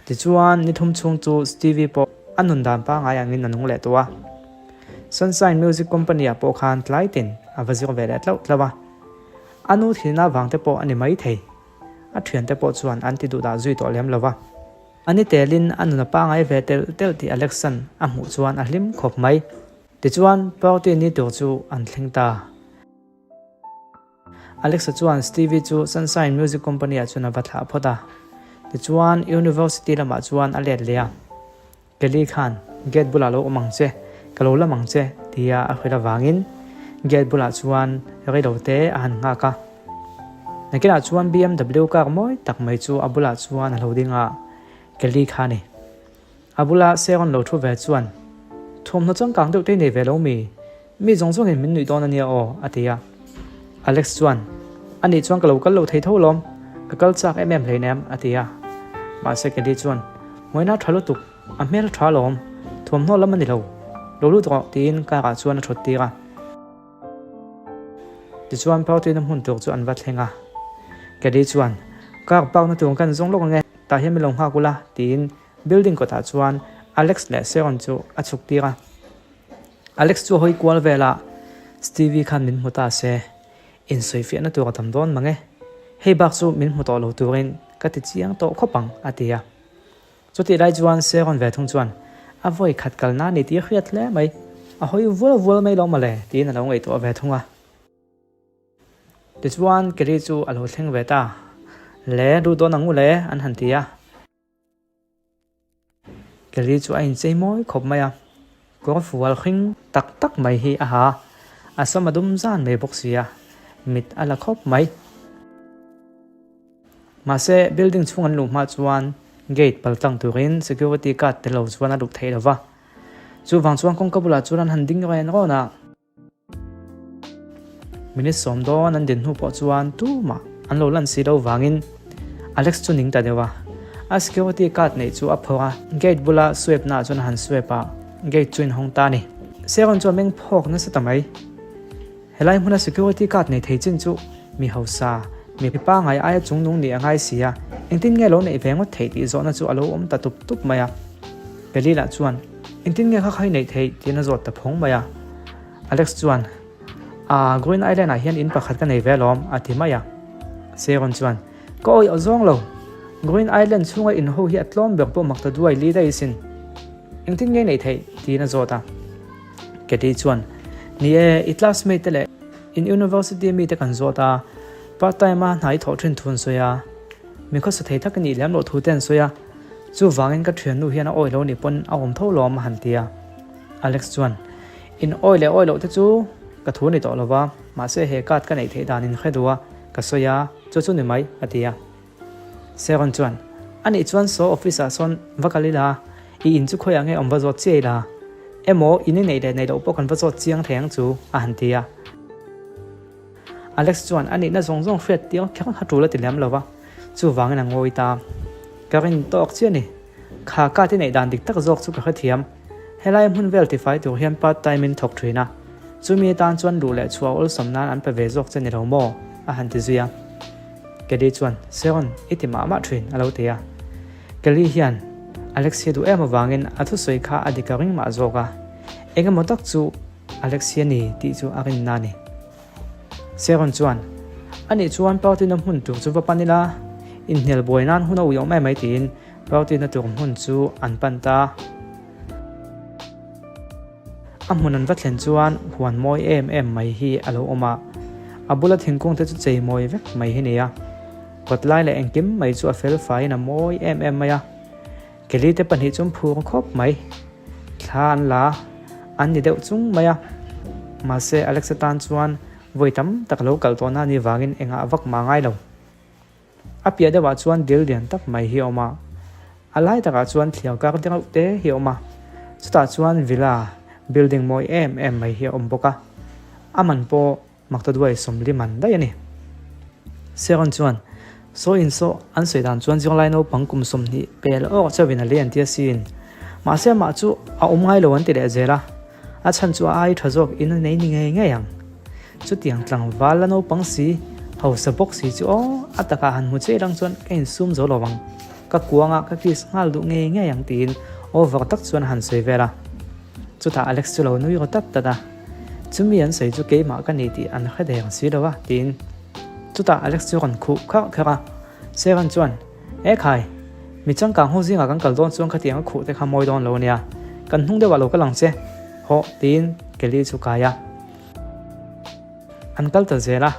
Tichuan, ni thum chhung chu Stevie pawh a nun dan pangngai angin a nung leh tawh a. Sunshine Music Company-ah pawh khan tlai tin a va zir ve leh tlauh tlauh a. A nu thilna vang te pawh a ni mai thei. A thiante pawh chuan an ti duh dah zui tawh lem lo va. A ni telin a nun a pangngai ve telh telh tih Alexan a hmuh chuan a hlim khawp mai. Tichuan, party ni tur chu an thleng ta. Alexa chuan Stevie chu Sunshine Music Company-ah chuan a va thlah phawt a. Tichuan, University lamah chuan a let leh a. Kelly khan, Gate bulah lo awm ang che, ka lo lam ang che, tia a hrilh avangin gate bulah chuan reilo te a han nghak a. Nakinah chuan BMW car mawi tak mai chu a bulah chuan a lo ding a, Kelly kha a ni. A bula Sharon lo thu ve chuan, Thuamhnaw changkang deuh te nei ve lo mi? Mi zawng zawngin min nuih dawn a nia aw, a ti a. Alex chuan, A nih chuan ka lo kal lo thei tho lawm, ka kal chak em em hleinem, a ti a. Mahse Kelly chuan, Hmuaina tha lutuk, a hmel tha lawm, thuamhnaw lam a ni lo, lo lut rawh, tiin car ah chuan a thawt tir a. Tichuan party na hmun tur chu an va thleng a. Kelly chuan, Car park na tur kan zawng lawk ang e, tah hian min lo nghak ula, tiin building kawtah chuan Alex leh Sharon chu a chhuk tir a. Alex chu a hawi kual vel a, Stevie khan min hmu ta se, insawifiahna tur a tam dawn mang e. Hei bak chu min hmu tawh lo turin ka ti chiang tawh khawp ang, a ti a. Chutih lai chuan Seron ve thung chuan, A vawi khat kalna a ni tih a hriat hle mai, a hawi vual vual mai lo mawle, tiin a lo ngaihtuah ve thung a. Tichuan Kelly chu a lo thleng ve ta. Le, lut dawn ang u le, an han ti a. Kelly chu a inchei mawi khawp mai a, kawr fual hring tak tak mai hi a ha a, a sam a dum zan mai bawk si a, mit a la khawp mai. Mahse, building chhung an luh hma chuan gate pal tlang turin security guard te lo chuan a luh theih lo va, chuvang chuan kawngka bulah chuan an han ding ren rawn a. Minute sawm dawn an din hnu pawh chuan tumah an lo lan si lo vangin Alex chu ning ta deuh a. A security card neih chu a phawrh a, gate bula swipe naah chuan a han swipe a, gate chu inhawng ta a ni. Sharon chu a meng phawk nasa ta mai. Helai hmuna security card nei thei chin chu mi hausa, mi pangai aia chungnung nih a ngai si a, engtin nge lo neih ve ngawt theih tih zawhna chu a lo awm ta tup tup mai a. Pelila chuan, Engtin nge kha khai neih theih? tiin a zawt ta phawng mai a. Alex chuan, Aa, Green Island ah hian in pakhat ka nei ve alawm, a ti mai a. Sharon chuan, Ka awih aw zawng lo. Green Island chhunga in ho hi a tlawm ber pawh mak ta duai li daih sin. Engtin nge neih theih? tiin a zawt a. Katie chuan, Ni e, i classmate te leh in university mite kan zawt a, part time a hna i thawh thin thu an sawi a. Mi khawsa thei tak i nih lem loh thu te an sawi a. Chuvangin ka thiannu hian a awih lo nih pawn a awm tho lawm a han ti a. Alex chuan, In awih leh awih loh te chu ka thu ni tawh lo va, mahse he card ka neih theih dan in hre duh a, ka sawi a, chu chu ni mai, a ti a. Sharon chuan, A nih chuan saw office ah sawn va kal ila, i in chu khawiah nge awm va zawt chiah ila, emaw in i neih leh neih loh pawh kan va zawt chiang thei ang chu, a han ti a. Alex chuan a nihna zawng zawng hriat tir kher kha tul a ti lem lo va, chuvangin a ngawi ta. Ka rin tawk chiah a ni. Kha ka ti neih dan dik tak zawk chu ka hrethiam. Helai hmun vel tifai tur hian part time in thawk thin a, chumi atan chuan luh leh chhuah awlsam nan an pe ve zawk che ni lo maw? a han ti zui a. Kelly chuan, Sharon, i ti mah mah thin, a lo ti a. Kelly hian Alex hi a duh em avangin a thusawi kha a dik a ring mah zawk a, engemaw tak chu Alex hi a ni tih chu a rinna a ni. Sharon chuan, Anih chuan party-na hmun tur chu va pan ila, inhnial buai nan hun a ui awm em mai tiin party-na tur hmun chu an pan ta. A hmun an va thlen chuan huan mawi em em mai hi a lo awm a, a bula thingkung te chu chei mawi vek mai hi ni a. Kawt lai leh engkim mai chu a fel faiin a mawi em em mai a. Kelly te pahnih chu an phur khawp mai. Thla an la an ni deuh chung mai a, mahse Alexa tan chuan vawi tam tak lo kal tawhna a nih vangin engah vak mah ngai lo. A piah deuhah chuan dil lian tak mai hi a awm a, a lai takah chuan thliar kar deuh te hi a awm a, chutah chuan villa building mawi em em mai hi a awm bawk a, a man pawh Maktaduai 40 man daih a ni. Sharon chuan, Saw in saw, an sawi dan chuan zirlai naupang kum 20 pel awk chauhin a lei an ti asin. Mahse amah chu a awm ngai lo an ti leh zel a, a chhan chu a ai tha zawk in a nei ni ngei ngei ang. Chutiang tlangval la naupang si, hausa bawk si chu aw, a takah han hmu chiah ilang chuan ka insum zo lo ang. Ka kuangah ka kiss nghal duh ngei ngei ang tiin over tak chuan a han sawi vel a. Chutah Alex chu lo nui rawt tat tat a, Chumi an sawi chu keimah ka ni tih an hre deng si lo a, tiin. Chutah Alex chu rawn khuh kharh kharh a, Sharon chuan, E khai, mi changkang ho zingah kan kal dawn chuan khatiang a khuh te kha mawi dawn lo ania, kan hnung deuhah lo kal ang che, hawh, tiin Kelly chu kai a. An kal ta zel a,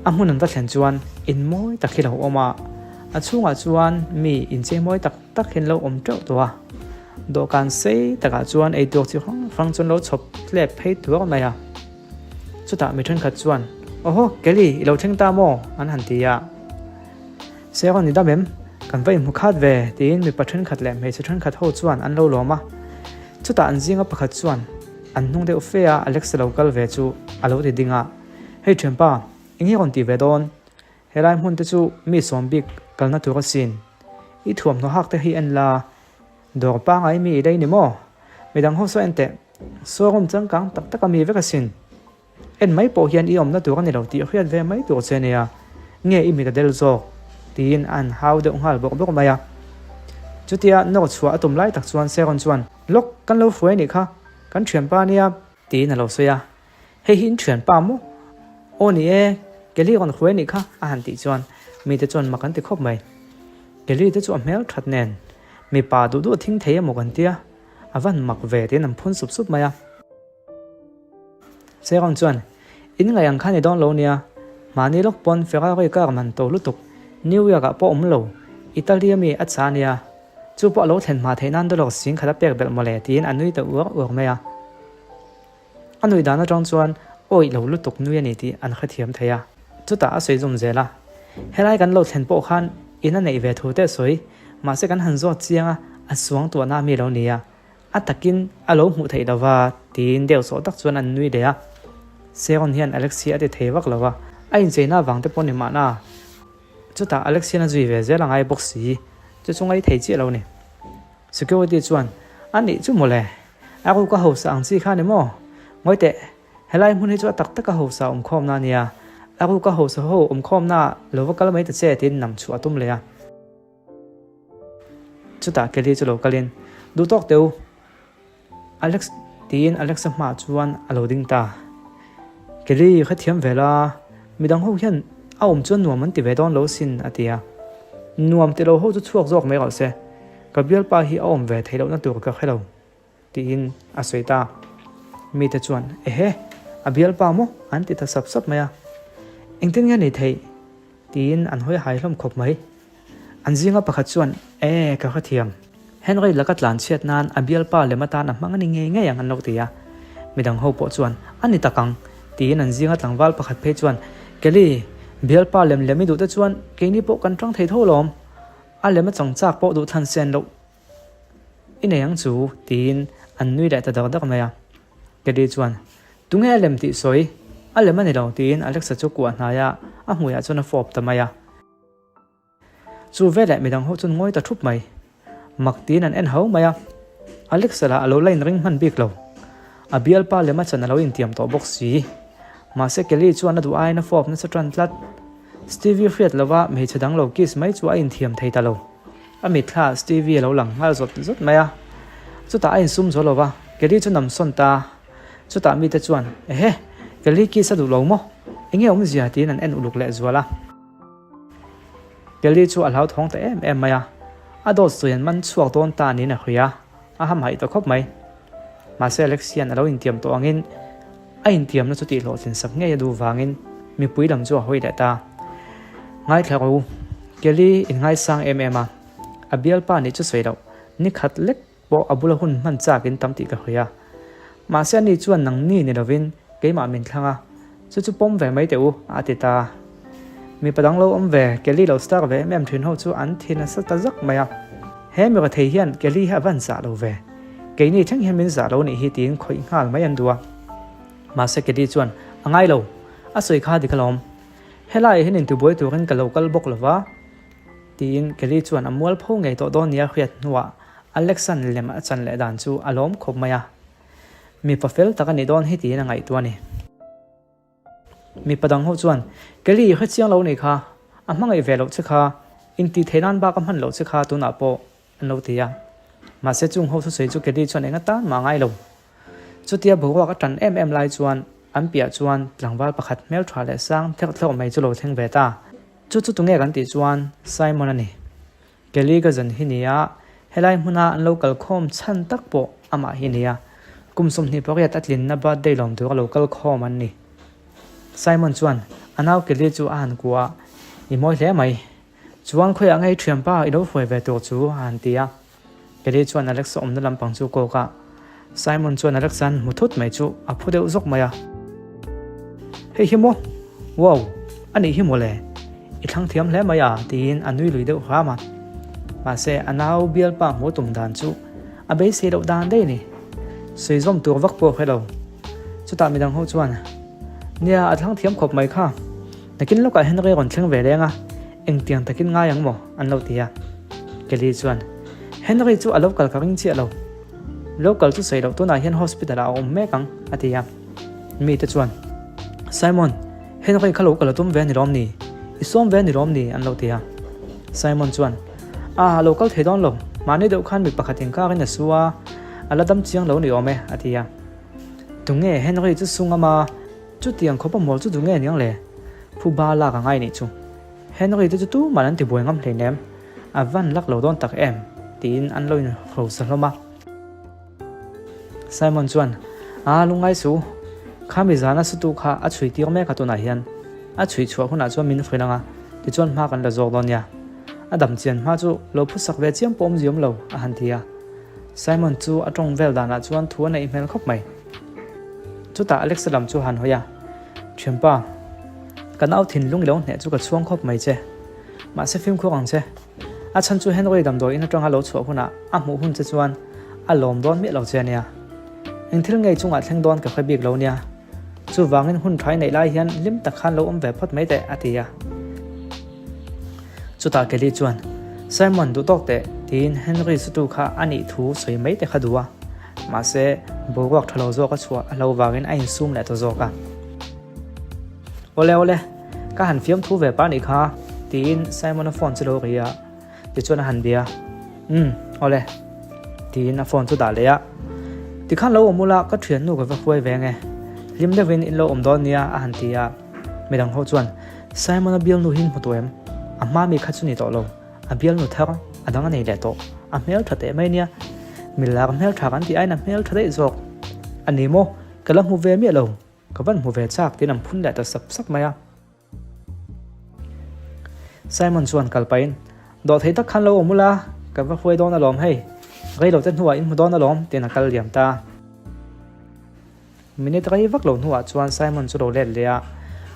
a hmun an va thlen chuan in mawi tak hi lo awm a, a chhungah chuan mi inchei mawi tak tak hi an lo awm teuh tawh a, dawhkan sei takah chuan eitur chi hrang hrang chu an lo chhawp tlep phei tuar mai a. Chutah mi thenkhat chuan, Awhaw, Kelly, i lo thleng ta maw? an han ti a. Sharon i dam em? Kan va inhmu khat ve, tiin mipa thenkhat leh hmeichhe thenkhat ho chuan an lo lawm a. Chutah an zinga pakhat chuan an hnung deuh fe a Alex lo kal ve chu a lo ti ding a, Hei thianpa, eng hi rawn ti ve dawn? Helai hmun te chu mi sawm bik kalna tur asin. I thuamhnaw hak te hi en la, dawr pangai mi i lei ni maw? Midang ho saw en teh, showroom changkang tak tak a mi vek asin. En mai pawh hian i awmna tur a ni lo tih hriat ve mai tur che nia, nge i mit a del zawk? tiin a han hau deuh nghal bawk bawk mai a. Chutia nawr chhuah a tum lai tak chuan Sharon chuan, Lawk, kan lo hruai a nih kha, kan thianpa nia, tiin a lo sawi a. Hei hi in thianpa maw? Aw ni e, Kelly rawn hruai a nih kha, a han tih chuan mite chuan mak an ti khawp mai. Kelly te chu a hmel that nen. Mipa duh duh a thing thei emaw kan tia, a van mak ve tiin an phun sup sup mai a. Seron chuan, In ngaih ang kha ni dawn lo nia, mahni lawk pawn Ferrari car man to lutuk New York ah pawh awm lo, Italy ami a chah ania, chu pawh a lo thlen hma theih nan dollar 10,000 a pek belh mawle tiin a nui ta uar uar mai a. A nui dan atang chuan awih lo lutuk nui a ni tih an hrethiam thei a, chutah a sawi zawm zel a. Helai kan lo thlen pawh khan in a neih ve thu te sawi, mahse kan han zawt chiang a, a suang tuahna ami lo ni a, a takin a lo hmuh theih lova tiin deuh sawh tak chuan an nui leh a. Seron hian Alex hi a ti thei vak lo a, a incheina avang te pawh ni mahna. Chutah Alex hian a zui ve zel a ngai bawk si, chu chu ngaithei chiah lo ni. Security chuan, A nih chu mawle, a ruk a hausa ang chi kha ni maw? Ngawi teh, helai hmun hi chu a tak taka hausa awmkhawmna a nia, a ruk a hausa ho awmkhawmna ah lo va kal mai ta che tiin nam chhuah a tum leh a. Chutah Kelly chu lo kalin, Duh tawk teh u, Alex tiin Alexa hmaah chuan a lo ding ta. Kelly hrethiam ve la, midang ho hian a awm chuan nuam an ti ve dawn lo sin a ti a. Nuam ti lo ho chu chhuak zawk mai rawh se, ka bialpa hi a awm ve theih lohna tur ka hre lo tiin a sawi ta. Mite chuan ehe, a bialpa maw an ti ta sap sap mai a. Engtin nge ni theih? Tiin an hawi hai hlawm khawp mai. An zinga pakhat chuan, E, ka hrethiam. Henry laka tlan chhiat nan a bialpa lem atan a hmang a ni ngei ngei ang an lo ti a. Midang ho pawh chuan, A ni tak ang, tiin an zinga tlangval pakhat phei chuan, Kelly, bialpa lem lem i duh te chuan keini pawh kan tang thei tho lawm. A lem a chang chak pawh duh thlan sen loh i nei ang chu, tiin an nui leh ta dak dak mai a. Kelly chuan, Tunge a lem tih sawi? A lem a ni lo, tiin Alexa chu kuah hnai a, a hmuiah chuan a fawp ta mai a. Chu veleh midang ho chuan ngawi ta thup mai. Mak tiin an en hau mai a. Alexa lah a lo la inring hman bik lo. A bialpa lem a chan a lo intiam tawh bawk si. Mahse Kelly chuan a duh aiin a fawp nasa tan tlat. Stevie hriat lova hmeichhe dang lo kiss mai chu a inthiam thei ta lo. A mitthla ah Stevie a lo lang nghal zawt zawt mai a. Chutah a insum zo lova, Kelly chu nam sawn ta. Chutah mite chuan, Ehe, Kelly kiss a duh lo maw? Enge awmzia? tiin an en uluk lehzual a. Kelly chu a hlauthawng ta em em mai a, a dawt sawi an man chhuak dawn ta niin a hria a, a hamhaih ta khawp mai. Mahse Alex hian a lo intiam tawh angin a intiamna chu tihhlawhtlin sak ngei a duh vangin mipui lam chu a hawi leh ta. Ngaithla rawh u, Kelly inngaisang em em a, a bialpa nih chu sawi loh, ni khat lek Pawh a bula hun hman chak in tam tih ka hawi a. Mahse ani chuan nang ni ni lovin keimah min thlang a, chu chu pawm ve mai teh u, a ti ta. Mipa dang lo awm ve, Kelly lo star ve em em thin ho chu an thi nasa ta zak mai a. He mi rathei hian Kelly hi a van zah lo ve. Keini thleng hian min zah lo nih hi tiin khawih nghal mai an duh a. Mahse Kelly chuan, A ngai lo, a sawi kha dik alawm. Helaiah hian intibuai turin ka lo kal bawk lova, tiin Kelly chuan a mualpho ngei tawh dawn nia hriat hnuah Alexan lem a chan leh dan chu a lawm khawp mai a, mipa fel tak a nih dawn hi tiin a ngaihtuah a ni. Mipa dang ho chuan, Kelly, hre chiang lo nih kha, a hmangaih ve loh che kha, intih theih nan bak a hman loh che kha tunah pawh, an lo ti a. Mahse chung ho thusawi chu Kelly chuan eng atan mah a ngai lo. Chutia boruak a tan em em lai chuan an piah chuan tlangval pakhat hmeltha leh sang thleuh thleuh mai chu lo thleng ve ta. Chu chu tunge kan tih chuan Simon a ni. Kelly ka zan hi nia, helai hmuna an lo kal khawm chhan tak pawh amah hi nia. Kum 28 a tlinna birthday lawm tur a lo kal khawm an ni. Simon chuan a nau Kelly chu a han kuah a, I mawi hle mai. Chuan khawiah ngei thianpa i lo hruai ve tur chu a han ti a. Kelly chuan Alexa awmna lampang chu kawk a, Simon chuan Alexa an hmu thut mai chu a phu deuh zawk mai a. Hei hi maw? Wow! A nih hi mawle! I thlang thiam hle mai a tiin a nui lui deuh hram a. Mahse a nau bialpa hmu tum dan chu a beisei loh dan daih a ni. Sawi zawm tur vak pawh a hre lo. Chutah midang ho chuan, Nia, a thlang thiam khawp mai kha. Nakin lawkah Henry rawn thleng ve leng a, engtiang takin ngai ang maw? an lo ti a. Kelly chuan, Henry chu a lo kal ka ring chiah lo. Lo kal chu sawi loh tunah hian hospital ah a awm mek ang, a ti a. Mite chuan, Simon, Henry kha lo kal a tum ve a ni lawm ni? I sawm ve a ni lawm ni? an lo ti a. Simon chuan, A, a lo kal thei dawn lo. Mahni deuh khan mi pakhat inkarin a su a, a la dam chiang lo ni awm e, a ti a. Tunge Henry chu sungam a? Chutiang khawpa mawl chu duh nge niang le? Phuba lak a ngai nih chu. Henry te chu tumah an tibuai ngam hleinem. A van lak lo dawn tak em? Tiin an lo inhrosa hlawm a. Simon chuan, A lungngai su, khami zana sutu kha a chhui tir mek a tunah hian. A chhui chhuah hunah chuan min hrilh ang a, tichuan hma kan la zawk dawn nia. A dam chian hma chu lo phusak ve chiam pawh awmziawm lo, a han ti a. Simon chu a tawng vel danah chuan thu a neih hmel khawp mai. Chutah Alexa lam chu a han hawi a, Thianpa, ka nau thinlung i lo hneh chu ka chhuang khawp mai che. Mahse fimkhur ang che. A chhan chu Henry damdawi in atanga lo chhuah hunah a hmuh hun che chuan a lawm dawn miah lo che ania. Eng thil ngei chungah thleng dawn ka hre bik lo nia. Chuvangin hun tha i neih lai hian hlim tak khan lo awm ve phawt mai teh a ti a. Chutah Kelly chuan, Simon duh tawk teh tiin Henry sutu kha a nih thu sawi mai te kha duh a. Mahse boruak tha lo zawk a chhuah a hlo vangin a insum leh ta zawk a. Awle awle, ka han fiam thu ve pah nih kha, tiin Simon-a phone chu lo ri a, tichuan a han bia. Umm, awle, tiin a phone chu dah leh a. Tikhan lo awm ula, ka thiannu ka va hruai ve nge, hlim deuhin in lo awm dawn nia, a han ti a. Midang ho chuan, Simon-a bialnu hi in hmu tawh em? A hma mi kha chu ni tawh lo, a bialnu thar a dang a nei leh tawh, a hmel tha teh mai nia. Milak hmeltha kan tih aiin a hmel tha daih zawk. A ni maw? Ka la hmu ve miah lo. Ka van hmu ve chak tiin an phun leh ta sap sap mai a. Simon chuan kal pahin, Dawhthei tak khan lo awm ula, ka va hruai dawn alawm hei, rei lo te hnuah in hmu dawn alawm tiin a kal liam ta. Minute rei vak lo hnuah chuan Simon chu lo let leh a,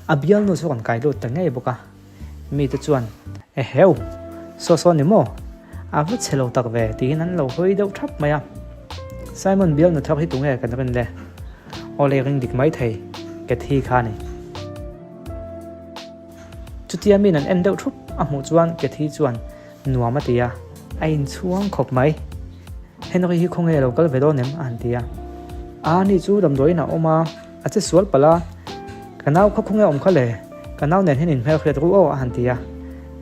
a bialnu chu rawn kai lut ta ngei bawk a. Mite chuan, Eheu! Saw saw ni maw? A va chhe lo tak ve, tiin an lo hawi deuh thap mai a. Simon bialnu thar hi tunge kan rin le? Aw le ring dik mai thei, Cathy kha a ni. Chutia min an en deuh thup a hmuh chuan Cathy chuan nuam a ti a, a inchhuang khawp mai. Henry hi khawnge a lo kal ve dawn em? a han ti a. A ni chu damdawiin a awm a, a che sual palh a, Ka nau kha khawnge a awm kha le? Ka nau nen hian inhmelhriat ru aw a han ti a.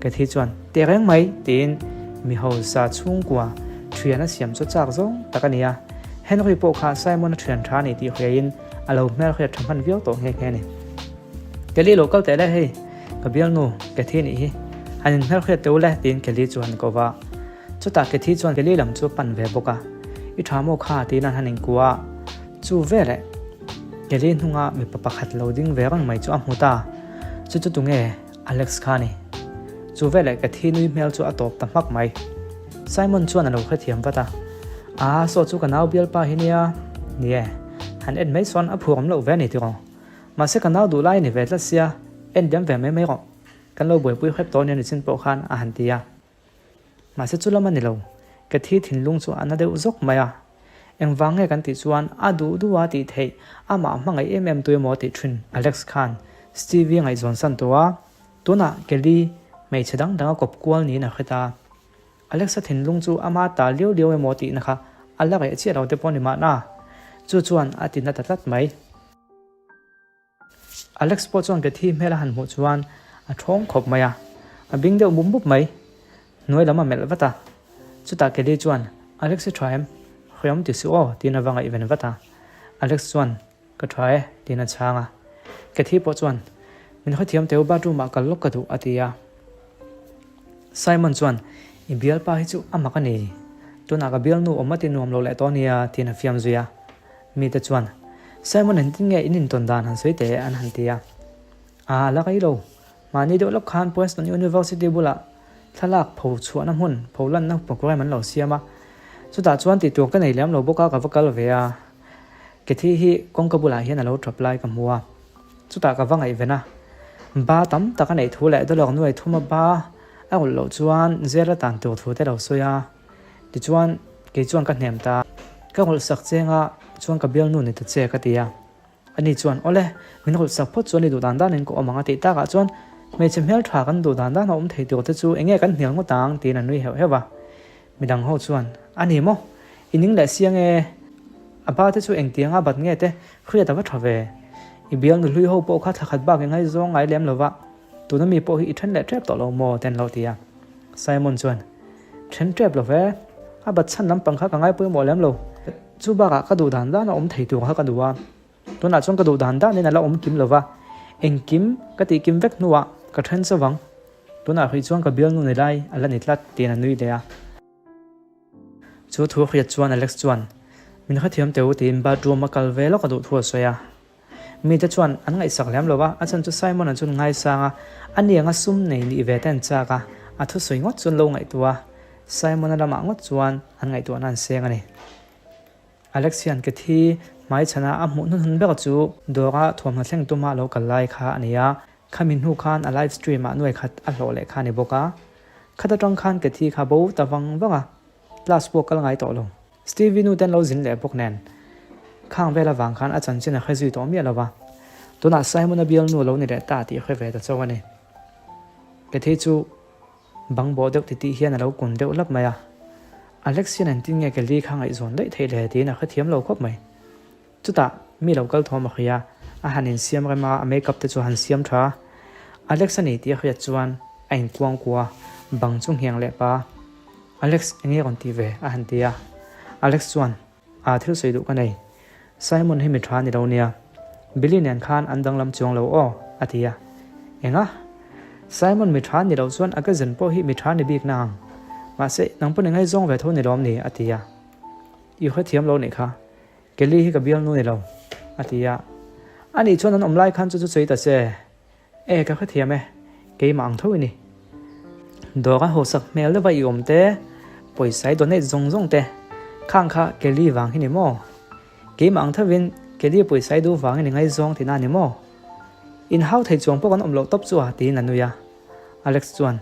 Cathy chuan, Teh reng mai tiin mi hausa chhungkua thian a siam chu chak zawng tak a ni a. Henry pawh kha Simon-a thian tha a ni tih hriaiin a lo hmelhriat tha hman viau tawh nghe nghe a ni. Kelly lo kal teh le hei, ka bialnu Cathy nih hi. Han inhmelhriat teh u le tiin Kelly chu han ko va. Chutah Cathy chuan Kelly lam chu a pan ve bawk a, I tha maw kha tiin an han inkua a. Chu veleh Kelly hnunga mipa pakhat lo ding ve reng mai chu a hmu ta. Chu chu tunge Alex kha a ni. Chu veleh Cathy nui hmel chu a tawp ta hmak mai. Simon chuan a lo hrethiam vat a, Aa saw chu ka nau bialpa hi nia. Ni e, han en mai sawn a phurawm loh ve a ni tiraw. Mahse ka nau duh lai a ni ve tlat sia, en diam ve mai mai rawh. Kan lo buaipui hrep tawh nia nichin pawh khan a han ti a. Mahse chu lam a ni lo, ka thi thinlung chu a na deuh zawk mai a. Engvang nge kan tih chuan a duh duh a tih theih, amah hmangaih em em tu emaw tih thin Alex khan Stevie a ngaihzawn san tawh a, tunah Kelly hmeichhe dang dang a kawp kual niin a hre ta. Alexa thinlung chu ama ta liau liau emaw tihna kha a la reh chiah lo te pawh a ni mahna, chu chuan a ti na ta tlat mai. Alex pawh chuan Cathy hmel a han hmuh chuan a thawng khawp mai a, a bing deuh mup mup mai. Hnuai lam a melh vat a, chutah Kelly chuan, Alex i tha em? Hriam ti suh aw, tiin a va ngaihven vat a. Alex chuan, Ka tha e, tiin a chhang a. Cathy pawh chuan, Min hrethiam teu bathroom ah kal lawk ka duh, a ti a. Simon chuan, I bialpa hi chu a mak a ni. Tunah ka bialnu awm a ti nuam lo leh tawh a nia, tiin a fiam zui a. Mite chuan, Simon engtin nge in intawn dan han sawi teh an han ti a. A la rei lo. Mahni deuh lawk khan Princeton University bulah thlalak pho chhuahna hmun, pho lanna program an lo siam a. Chutah chuan tih tur ka nei lem lo bawk a, ka va kal ve a. Cathy hi kawngka bulah hian a lo tap lai ka hmu a. Chutah ka va ngaihven a. Ba tam tak a neih thu leh dollar nuai thuma ba a ulh loh chuan jail a tan tur thu te lo sawi a. Tichuan, kei chuan ka hnem ta. Ka rawlhsak cheng a, chuan ka bialnu ni ta che ka ti a. Ani chuan, Awle, min rawlhsak phawt chuan i duh dan danin ka awm ang a tih takah chuan, Hmeichhe hmeltha kan duh dan dan a awm thei tur te chu enge kan hnial ngawt ang tiin a nui heuh heuh a. Midang ho chuan, A ni maw? I ning leh siang e. A ba te chu engtianga bat nge te hriat a va tha ve. I bialnu hlui ho pawh kha thla khat bak i ngaizawng ngai lem lo va, tuna mi pawh hi i then leh tep tawh lo maw? te an lo ti a. Simon chuan, Then tep lo ve, a bat chhan lampang kha ka ngai pawimawh lem lo. Chu bakah ka duh dan dan a awm thei tur kha ka duh a, tunah chuan ka duh dan danin a la awm kim lo va, engkim ka tih kim vek hnuah ka then chauh ang. Tunah hrih chuan ka bialnu ni lai a la ni tlat tiin a nui leh a. Chu thu hriat chuan Alex chuan, Min hrethiam teh u tiin bathroom a kal ve lawk a duh thu a sawi a. Mite chuan an ngaihsak lem lo a, a chhan chu Simon-a chuan ngaisang a, a niang a sum nei nih ve te an chak a, a thusawi ngawt chuan lo ngaihtuah a, Simon-a lamah ngawt chuan an ngaihtuahna an seng a ni. Alex hian Kathy hmaichhana a hmuh hnuhnun ber chu dawra thuamhnaw thleng tuma a lo kal lai kha a ni a, khami hnu khan a live stream ah nuai khat a hlawh leh kha a ni bawk a. Khat atang khan Kathy kha bo ta vang vang a, class pawh kal ngai tawh lo. Stevie nu ten lo zin leh bawk nen khang vel avang khan a chanchin a hre zui tawh miah lo va, tunah Simon-a bialnu lo ni leh ta tih a hre ve ta chauh a ni. Kathy chu bang bawh deuh titih hian a lo kun deuh lap mai a, Alex hian engtin nge Kelly kha ngaihzawn daih theih le tiin a hrethiam lo khawp mai. Chutah mi lo kal thawm a hria, a han insiam rem a, a makeup te chu a han siam tha a. Alex a ni tih a hriat chuan a inkuang kua, bang chu nghiang leh pa. Alex, enge rawn ti ve? a han ti a. Alex chuan, Aa thil sawi duh ka nei. Simon hi mi tha ni lo nia. Billy nen khan an danglam chuang lo aw, a ti a. Enga? Simon mi tha ni lo chuan a cousin pawh hi mi tha ni bik nang. Mahse, nang pawn i ngaizawng ve tho ni lawm ni? a ti a. I hrethiam lo nih kha. Kelly hi ka bialnu ni lo, a ti a. Anih chuan an awm lai khan chu chu sawi ta che. E, ka hrethiam e, keimah ang tho i ni. Dawr a hawsak hmel deuh a i awm te, pawisa i donate zawng zawng te, khang kha Kelly vang hi ni maw? Keimah ang thovin Kelly pawisa i duh vangin i ngaizawng tihna a ni maw? Inhau thei chuang pawh kan awm loh tawp chu a, tiin a nui a. Alex chuan,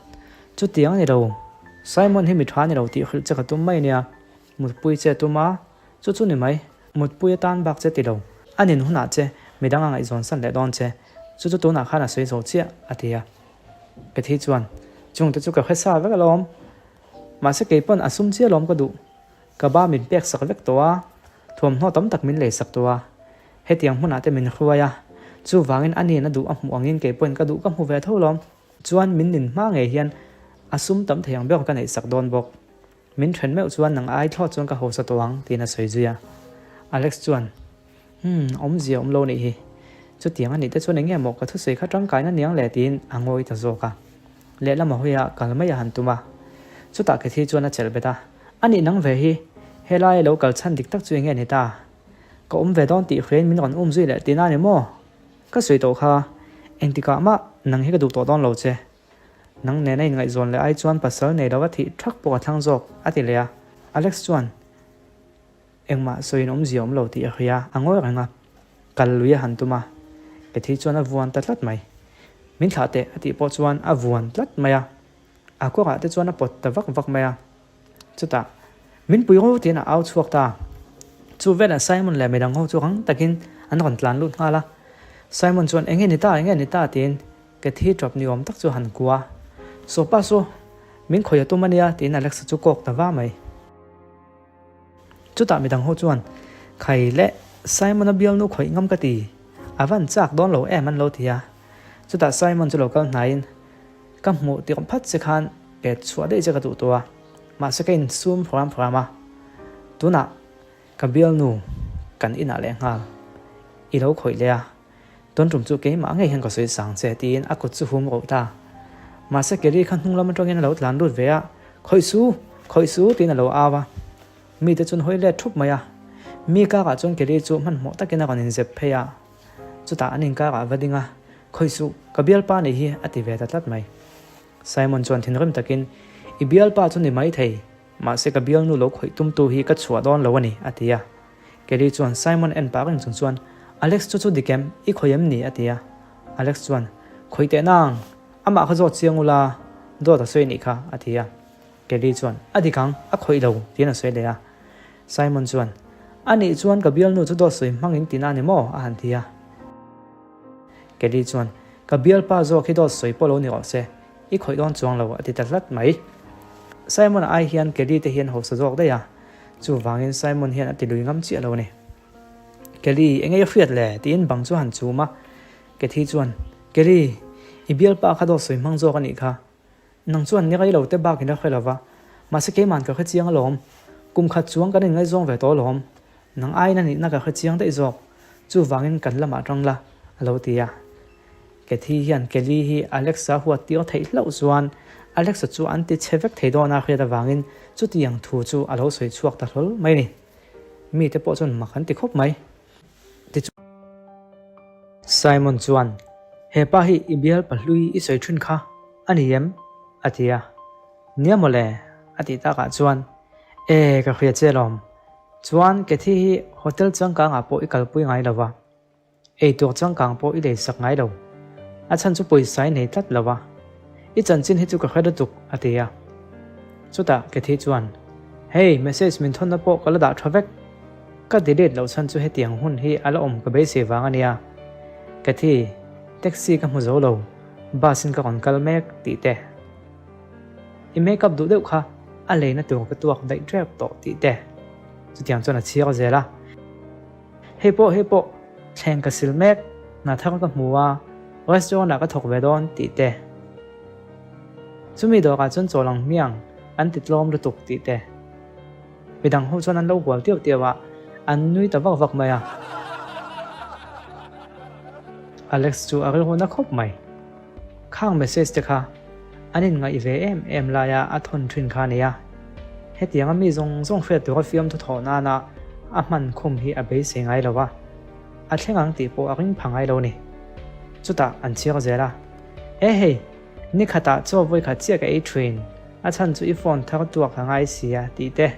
Chutiang a ni lo, Simon hi mi tha a ni lo tih hrilh che ka tum mai nia. Mutpui che tum a, chu chu ni mai. Mutpui atan bak che ti lo. A nin hunah che midang a ngaihzawn san leh dawn che. Chu chu tunah khan a sawi zo chiah, a ti a. Kathy chuan, Chungte chu ka hre sa vek alawm. Mahse kei pawn a sum chiah alawm ka duh. Ka ba min pek sak vek tawh a, thuamhnaw tam tak min lei sak tawh a. Hetiang hmunah te min hruai a. Chuvangin a nin a duh a hmuh angin kei pawhin ka duh ka hmu ve tho alawm. Chuan min nin hma ngei hian a sum tam thei ang ber ka neih sak dawn bawk. Min then meuh chuan nang ai thlawt chuan ka hausa tawh ang, tiin a sawi zui a. Alex chuan, Umm, awmzia awm lo nih hi. Chutiang a nih te chuan eng nge maw ka thusawi kha tangkaina niang le tiin a ngawi ta zawk a. Lehlam a hawi a, kal mai a han tum a. Chutah Kathy chuan a chelh bet a, A nih nang ve hi, helai a lo kal chhan dik tak chu eng nge ni ta? Ka awm ve dawn tih hriain min rawn um zui leh tihna a ni maw? Ka sawi tawh kha, engtikah mah nang hi ka duh tawh dawn lo che. Nang nena inngaihzawn leh ai chuan pasal nei lova thih thak pawh a thlang zawk, a ti leh a. Alex chuan, Engmah sawiin awmzia awm lo tih a hria, a ngawi reng a. Kal lui a han tum a, Kathy chuan a vuan ta tlat mai. Min thlah teh, a tih pawh chuan a vuan tlat mai a. A kawrah te chuan a pawt ta vak vak mai a. Chutah, Min pui ro tiin a au chhuak ta. Chu velah Simon leh midang ho chu rang takin an rawn tlan lut nghal a. Simon chuan, Enge ni ta, enge ni ta? tiin Kathy tawp ni awm tak chu han kua. Sawpa saw, min khawih a tum a nia, tiin Alexa chu kawk ta va mai. Chutah midang ho chuan, Khai le, Simon-a bialnu khawih ngam ka ti, a van chak dawn lo em an lo ti a. Chutah Simon chu lo kal hnaiin, Ka hmuh tirh phat che khan pet chhuah daih che ka duh tawh a, mahse ka insum hram hram a. Tunah ka bialnu kan inah leh nghal i lo khawih leh a, tawn tum chu keimah ngei hian ka sawi sang che tiin a kut chu hum roh ta. Mahse Kelly kha hnung lam atangin a lo tlan lut ve a, Khawih su! Khawih su! tiin a lo au a. Mite chuan hawi let thup mai a. Mi kakah chuan Kelly chu hmanhmawh takin a rawn inzep phei a. Chutah an inkarah va ding a, Khawih suh, ka bialpa nih hi, a ti ve ta tlat mai. Simon chuan thinrim takin, I bialpa chu ni mai thei, mahse ka bialnu lo khawih tumtu hi ka chhuah dawn lo a ni, a ti a. Kelly chuan Simon en pah reng chung chuan, Alex chu chu dik em? I khawih em ni? a ti a. Alex chuan, Khawih teh nang, amah kha zawt chiang ula, dawt a sawi nih kha, a ti a. Kelly chuan, A dik ang, a khawih lo, tiin a sawi leh a. Simon chuan, A nih chuan ka bialnu chu dawt sawi hmangin tina a ni maw? a han ti a. Kelly chuan, Ka bialpa zawk hi dawt sawi pawh lo ni rawh se, i khawih dawn chuang lo, a ti ta hlat mai. Simon-a ai hian Kelly te hian hausa zawk daih a, chuvangin Simon hian a ti lui ngam chiah lo a ni. Kelly, enge i hriat le? tiin bang chu a han chum a. Kathy chuan, Kelly, i bialpa kha dawt sawi hmang zawk a nih kha. Nang chuan ni rei lo te bak in la hre lo va, mahse keiman ka hre chiang alawm. Kum khat chuang kan inngaihzawng ve tawh alawm. Nang aiin a nihna ka hre chiang daih zawk. Chuvangin kan lamah tang la, a lo ti a. Kathy hian Kelly hi Alexa huat tir theih hlauh chuan Alex-a chu an ti chhe vek thei dawn a hriat avangin chutiang thu chu a lo sawi chhuak ta hlawl mai a ni. Mite pawh chuan mak an ti khawp mai. Tichuan Simon chuan, He pa hi i bial pahlui i sawi thin kha a ni em? a ti a. Nia mawle, a tih takah chuan, E, ka hria che alawm. Chuan Cathy hi hotel changkangah pawh i kalpui ngai lo va. Eitur changkang pawh i leisak ngai lo. A chhan chu pawisa i nei tlat lo a. I chanchin hi chu ka hre lutuk, a ti a. Chutah Cathy chuan, Hey, message min thawnna pawh ka la dah tha vek. Ka delete loh chhan chu hetiang hun hi a la awm ka beisei vang a nia. Cathy, taxi ka hmu zo lo, bus in ka rawn kal mek tih te. I makeup duh deuh kha a leina tur ka tuak daih tep tawh tih te. Chutiang chuan a chhiar zel a. Hei pawh hei pawh thleng ka sil mek, hna thar ka hmu a, restaurant ah ka thawk ve dawn tih te. Chumi dawrah chuan chawl ang hmiang an ti tlawm lutuk tih te. Midang ho chuan an lo hual tiu tiu a, an nui ta vak vak mai a. Alex chu a rilru na khawp mai. Khang message te kha an inngaih ve em em laia a thawn thin kha a ni a. Hetianga mi zawng zawng hriat tura fiamthu thawh nana a hman khum hi a beisei ngai lo a, a thleng ang tih pawh a ring pha ngai lo a ni. Chutah an chhiar zel a, E hei, ni khatah chaw vawikhat chiah ka ei thin, a chhan chu i phone thar tuak a ngai si a tih te,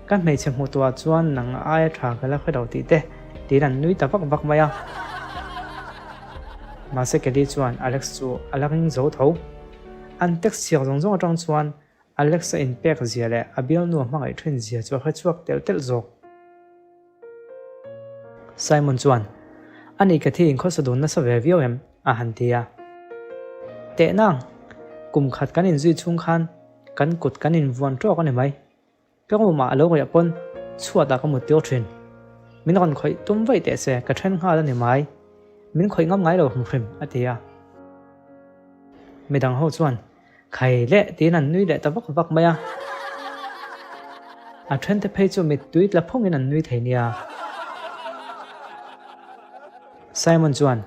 Ka hmeichhe hmu tuah chuan nang aia tha ka la hre lo tih te tiin an nui ta vak vak mai a. Mahse Kelly chuan Alex chu a la ring zo tho. An text chhiar zawng zawng atang chuan Alex a inpek zia leh a bialnu a hmangaih thin zia chu a hre chhuak telh telh zawk. Simon chuan, A nih ka thi inkhawsa dun nasa ve viau em? a han ti a. Teh nang, kum khat kan inzui chhung khan kan kut kan invuan tawk a ni mai. Ka room ah a lo riah pawn chhuat ah ka mut tir thin. Min rawn khawih tum vaih teh se ka then nghal a ni mai. Min khawih ngam ngai lo hrim hrim a ti a. Midang ho chuan khai leh tiin an nui leh ta vak vak mai a. A then te phei chu mittui tla phung in an nui thei nia. Simon chuan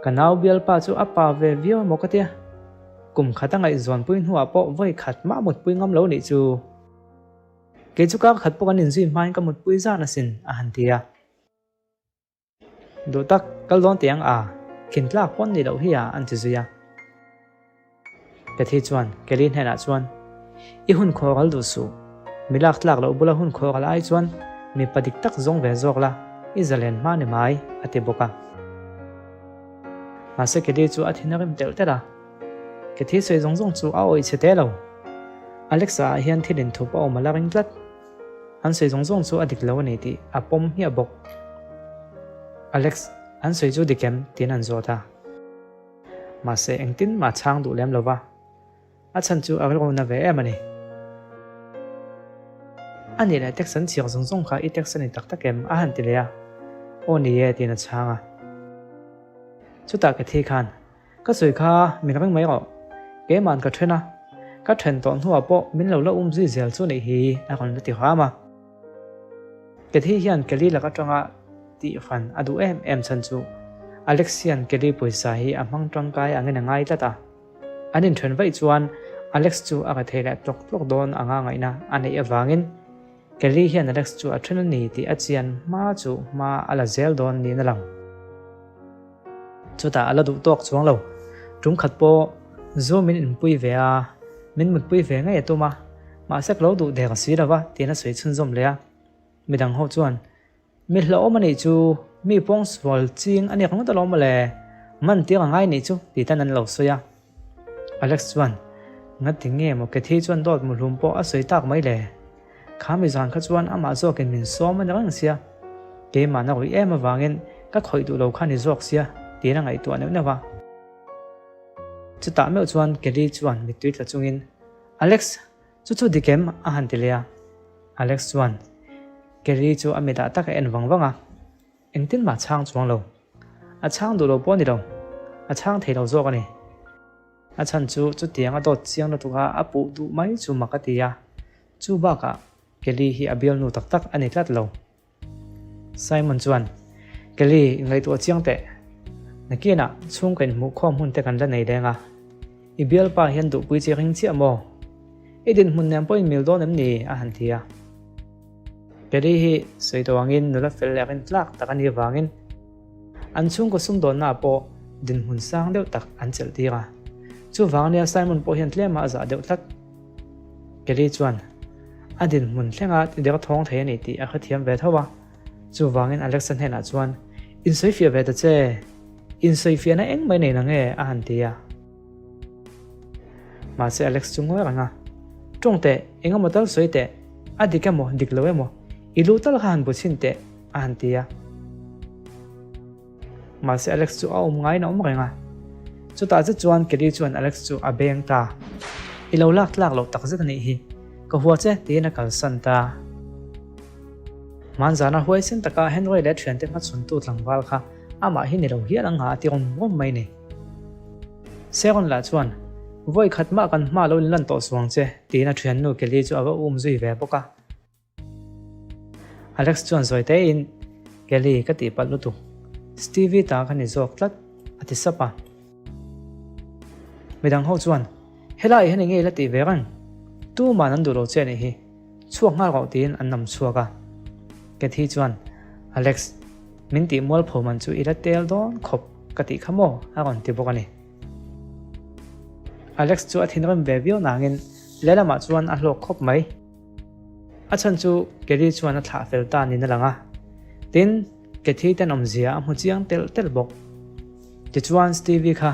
Ka nau bialpa chu a pa ve viau emaw ka tia. Kum khat a ngaihzawnpui hnuah pawh vawi khat mah mutpui ngam lo nih chu. Kei chu kar khat pawh kan inzui hmain ka mutpui zan asin, a han ti a. Duh tak, kal dawn teh ang a, khin tlak pawn nih loh hi a, an ti zui a. Cathy chuan Kelly hnenah chuan, I hun khawral duh suh. Mi lak tlak loh bula hun khawral ai chuan mipa dik tak zawng ve zawk la, i zalen hma ni mai, a ti bawk a. Mahse Kelly chu a thin a rim telh telh a. Cathy sawi zawng zawng chu a awih chhe teh lo. Alexa ah hian thil inthup a awm a la ring tlat. An sawi zawng zawng chu a dik lo a ni tih a pawm hmiah bawk. Alex, an sawi chu dik em? tiin an zawt a. Mahse engtin mah chhang duh lem lo va, a chhan chu a rilru na ve em a ni. A nih leh text an chhiar zawng zawng kha i text a ni tak tak em? a han ti leh a, Aw ni e tiin a chhang a. Chutah ka thi khan, Ka sawi kha min ring mai rawh, keima'n ka then a, ka then tawh hnuah pawh min lo la um zui zel chu nih hi a rawn la ti hram a. Cathy hian Kelly lak atanga tih fan a duh em em chhan chu Alex hian Kelly pawisa hi a hmang tangkai angin a ngai tlat a. An inthen vaih chuan Alex chu a rethei leh tlawk tlawk dawn anga ngaihna a neih avangin Kelly hian Alex chu a then a ni tih a chian hma chu hma a la zel dawn niin a lang. Chutah a la duh tawk chuang lo. Tum khat pawh zu min inpui ve a, min mutpui ve ngei a tum a, mahse ka lo duh der si lo va tiin a sawi chhunzawm leh a. Midang ho chuan, Mi hlauhawm a nih chu, mi pawngsual ching a nek ngawt alawm mawle, man tir a ngai nih chu tih tan an lo sawi a. Alex chuan, Ngati nge maw Cathy chuan dawt muhlum pawh a sawi tak mai le? Kha mi zan kha chuan amah zawkin min sawm a ni reng sia, keimahna ruih em avangin ka khawih duh lo kha ni zawk sia tiin a ngaihtuah neuh neuh a. Chutah meuh chuan Kelly chuan mittui tla chungin, Alex, chu chu dik em? a han ti leh a. Alex chuan Kelly chu a mitah tak a en vang vang a, engtin mah chhang chuang lo. A chhang duh lo pawh a ni lo, a chhang thei lo zawk a ni. A chhan chu chutiang a dawt chiang lutuk a, a puh duh mai chu mak a ti a. Chu bakah Kelly hi a bialnu tak tak a ni tlat lo. Simon chuan, Kelly, inngaihtuah chiang teh. Nakinah chhungkaw inhmuhkhawm hun te kan la nei leng a. I bialpa hian duhpui che ring chiah maw? I dinhmun nen pawh inmil dawn em ni? a han ti a. Kelly hi sawi tawh angin nula fel leh rintlak tak a nih avangin an chhungkaw sumdawnnaah pawh dinhmun sang deuh tak an chelh tir a. Chuvang ania Simon pawh hian tlema a zah deuh tlat. Kelly chuan a dinhmun thlenga ti der thawng thei a ni tih a hrethiam ve tho a. Chuvangin Alexa hnenah chuan, Insawifiah ve ta che! Insawifiahna engmah i nei nange? a han ti a. Mahse Alex chu ngawi reng a, Tawng teh, eng emaw tal sawi teh, a dik emaw, dik lo emaw, i lu tal kha han bu chhin teh, a han ti a. Mahse Alex chu a awm ngaiin a awm reng a. Chutah zet chuan Kelly chuan Alex chu a beng ta. I lo lak tlak loh takzet a nih hi, ka hua che, tiin a kalsan ta. Hmanzana huaisen taka Henry leh thiante hmachhawntu tlangval kha amah hi ni lo hial ang ha a ti rawm rawm mai ni. Sharon lah chuan, Vawi khat mah kan hma lo inlan tawh suang che, tiin a thiannu Kelly chu a va um zui ve bawk a. Alex chuan zawi tein, Kelly, ka tihpalh lutuk. Stevie ta kha ni zawk tlat, a ti sap a. Midang ho chuan, Helai hian enge i la tih ve reng? Tuman an duh lo che a nih hi. Chhuak nghal rauh tiin an nam chhuak a. Cathy chuan, Alex, min tih mualpho man chu i la tel dawn khawp ka tih kha maw? a rawn ti bawk a ni. Alex chu a thinrim ve viau nangin lehlamah chuan a hlawk khawp mai. A chhan chu Kelly chuan a thlah fel ta niin a lang a. Tin, Cathy tenawmzia a hmu chiang telh telh bawk. Tichuan Stevie kha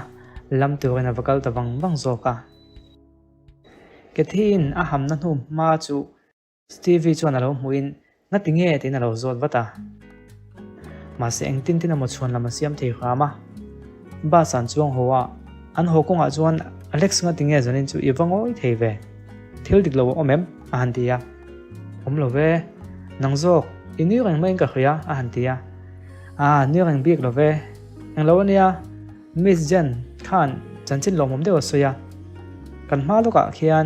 lam turin a va kal ta vang vang zawk a. Cathy-in a hamna hnu hma chu Stevie chuan a lo hmuhin ngati nge tiin a lo zawt vat a. Mahse engtin tin emaw chhuan lam a siam thei hram a. Bus an chuang haw a, an haw kawngah chuan Alex ngati nge zanin chu i va ngawi thei ve? Thil dik lo a awm em? a han ti a. Awm lo ve, nang zawk, i nui reng maiin ka hria a han ti a. Aa, nui reng bik lo ve, englo ania. Miss Jen khan chanchin lawmawm deuh a sawi a, kan hma lawkah khian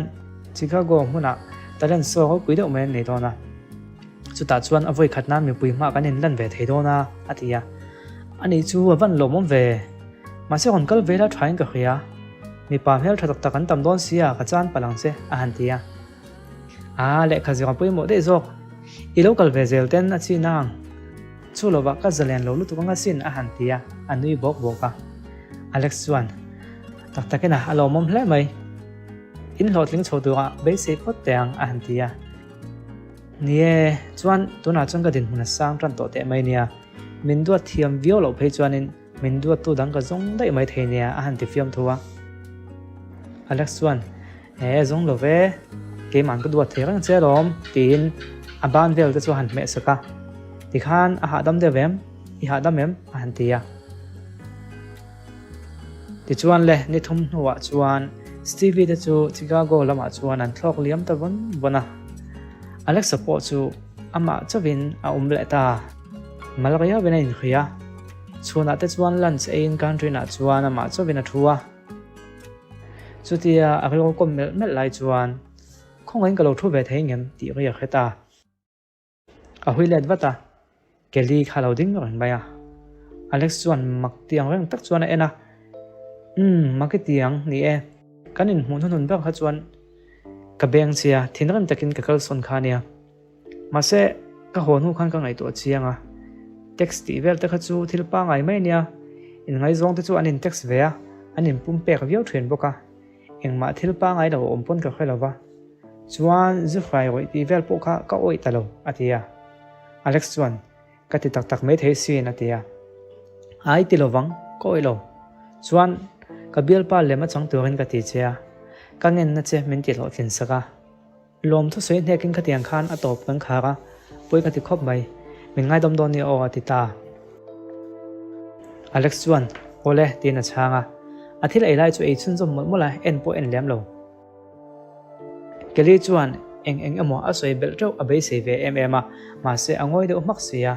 Chicago hmunah talent show ropui deuh mai an nei dawn a, chutah chuan a vawi khat nan mipui hma kan inlan ve thei dawn a, a ti a. Ani chu a van lawmawm ve, mahse rawn kal ve la thain ka hria, mipa hmeltha tak tak an tam dawn sia ka chan palh ang che, a han ti a. Aa, lehkha zir a pawimawh daih zawk, i lo kal ve zel ten a chin ang. Chu lovah ka zalen lo lutuk anga sin a han ti a, a nui bawk bawk a. Alex chuan, Tak takin a, a lawmawm hle mai. In hlawhtling chho turah beisei phawt teh ang a han ti a. Ni e, chuan tunah chuan ka dinhmun a sang tan tawh teh mai nia. Min duat thiam viau loh phei chuanin Min duattu dang ka zawng daih mai thei nia a han ti fiam tho a. Alex chuan, E, zawng lo ve, keimahn ka duat thei reng che alawm, tiin a ban vel te chu a han hmeh sak a. Tikhan a hahdam deuh em? I hahdam em? a han ti a. Tichuan le, ni thum hnuah chuan Stevie te chu Chicago lamah chuan an thlawk liam ta vawn vawn a. Alexa pawh chu amah chauhin a awm leh ta. Mal riauin a inhria. Chhunah te chuan lunch eiin country-ah chuan amah chauhin a thu a. Chutia a rilru kawm melh melh lai chuan khawngaihin ka lo thu ve thei ngem tih ri a hre ta. A hui let vat a, Kelly kha lo ding reng mai a. Alex chuan mak ti ang reng tak chuan a en a, Umm, mak i ti ang, ni e. Kan inhmuh hnuhnun ber kha chuan ka beng chia, thinrim takin ka kalsawn kha ania. Mahse, ka haw hnu khan ka ngaihtuah chiang a, text tih vel te kha chu thil pangai mai ania, inngaizawng te chu an in text ve a, an in pumpek viau thin bawk a, engmah thil pangai lo a awm pawn ka hre lo va, chuan zu hrai rawih tih vel pawh kha ka awih ta lo, a ti a. Alex chuan, Ka ti tak tak mai thei sin, a ti a. Ai ti lovang, ka awih lo. Chuan, ka bialpa lem a chang turin ka ti che a, ka ngenna che min ti hlawhtlin sak a. Lawm thusawi hnekin khatiang khan a tawp kan khar a, pawi ka ti khawp mai. Min ngaidawm dawn nia aw a ti ta. Alex chuan, Awle, tiin a chhang a. A thil ei lai chu ei chhunzawm mawlh mawlh a, en pawh en lem lo. Kelly chuan eng eng emaw a sawi belh teuh a beisei ve em em a, mahse a ngawi deuh hmak si a.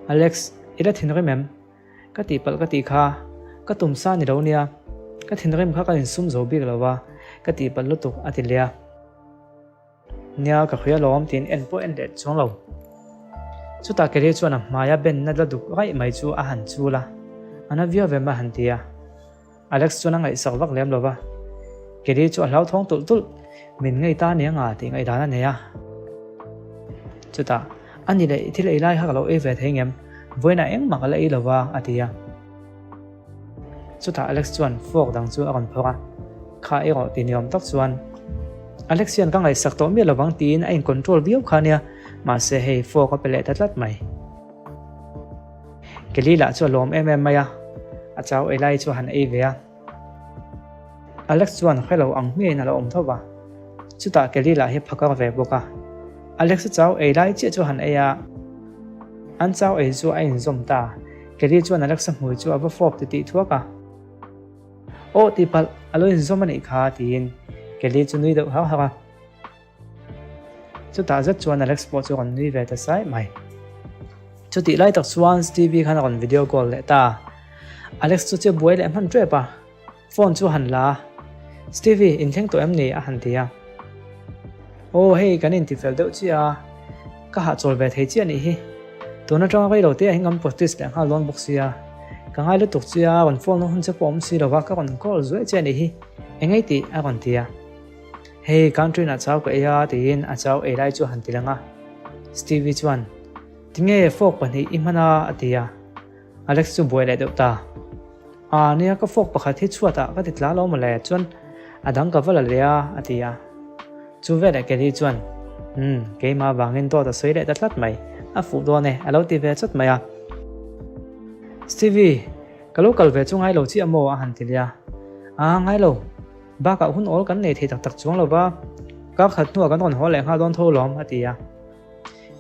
Alex, i la thinrim em? Ka tihpalh ka tih kha, ka tum sa ni lo nia, ka thinrim kha ka insum zo bik lo va, ka tihpalh lutuk a ti leh a. Nia ka hria lawm tiin en pawh en leh chuang lo. Chutah Kelly chuan a hmaia benna la duk raih mai chu a han chul a, a na viau ve mai a han ti a. Alex chuan a ngaihsak vak lem lo va, Kelly chu a hlauthawng tulh tulh, min ngei ta nia nga tih ngaihdan a nei a. Chutah, A ni leh, i thil ei lai kha ka lo ei ve thei ngem? Vawiinah engmah ka la ei lo va, a ti a. Chutah Alex chuan fork dang chu a rawn phawrh a, Kha erawh ti niawm tak chuan Alex hian ka ngaihsak tawh miah lovang tiin a in control viau kha nia, mahse hei fork a pe leh ta tlat mai. Kelly lah chu a lawm em em mai a, a chau ei lai chu a han ei ve a. Alex chuan hrelo ang hmiahin a lo awm tho va, chutah Kelly lah hi phakar ve bawk a. Alex a chau ei lai chiah chu a han ei a, an chau ei chu a inzawm ta. Kelly chuan Alex a hmui chu a va fawp ti tih thuak a. Aw tihpalh, a lo inzawm a nih kha tiin Kelly chu nui deuh hauh hauh a. Chutah zet chuan Alex pawh chu a rawn nui ve ta saih mai. Chutih lai tak chuan Stevie khan a rawn video call leh ta. Alex chu che buai leh hman tep a, phone chu a han la a, Stevie, inthleng tawh em ni? a han ti a. Aw hei kan intifel deuh chiah a, ka hahchawl ve thei chiah nih hi. Tun atanga rei lo te ah hian kan practice leh nghal dawn bawk sia. Ka ngai lutuk chiah a, rawn phone hun che pawh awm si lo va, ka rawn call zuai chiah nih hi. Engei tih? a rawn ti a. Hei country ah chau ka ei a tiin a chau ei lai chu a han ti lang a. Stevie chuan, Tinge fork pahnih i hman a? a ti a. Alex chu buai leh deuh ta. Aa nia ka fork pakhat hi chhuatah ka ti tla lo mawle chuan a dang ka va la leh a a ti a. Chu veleh Kelly chuan, Umm keimah vangin dawt a sawi leh ta tlat mai, a fuh dawn e a lo ti ve chawt mai a. Stevie, ka lo kal ve chu ngai lo chiah maw? a han ti leh a. Aa ngai lo. Bakah hun awl kan nei thei tak tak chuang lo va, kar khat hnuah kan rawn haw leh nghal dawn tho lawm, a ti a.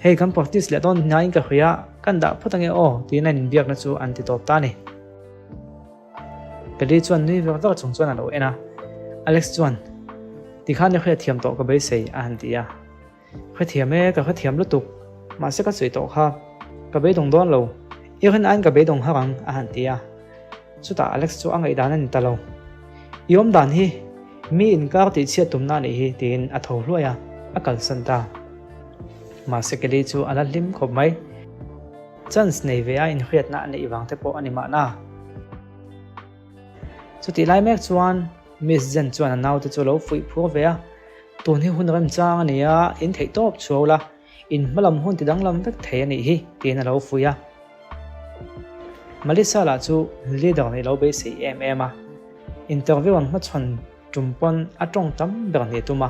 Hei kan practice leh dawn hnain ka hria, kan dah phawt ange aw, tiin an inbiakna chu an ti tawp ta a ni. Kelly chuan nui vek vek chung chuan a lo en a, Alex chuan, Tikhan i hriatthiam tawh ka beisei, a han ti a. Hrethiam e, ka hrethiam lutuk. Mahse ka sawi tawh kha, ka beidawng dawn lo. I rin aiin ka beidawng har ang, a han ti a. Chutah Alex chu a ngaihdan a ni ta lo. I awm dan hi mi inkar tihchhiat tumna a nih hi, tiin a tho hluai a, a kalsan ta. Mahse Kelly chu a la hlim khawp mai. Chance nei ve a inhriatna a neih vang te pawh a ni mahna. Chutih lai mek chuan Miss Jen chuan a naute chu a lo fuih phur ve a, Tun hi hun remchang a ni a, in theih tawp chhuau la, in hmalam hun ti danglam vek thei a nih hi, tiin a lo fuih a. Malisa lah chu leader nih lo beisei em em a, interview an hmachhawn tum pawn a tawng tam ber nih tum a,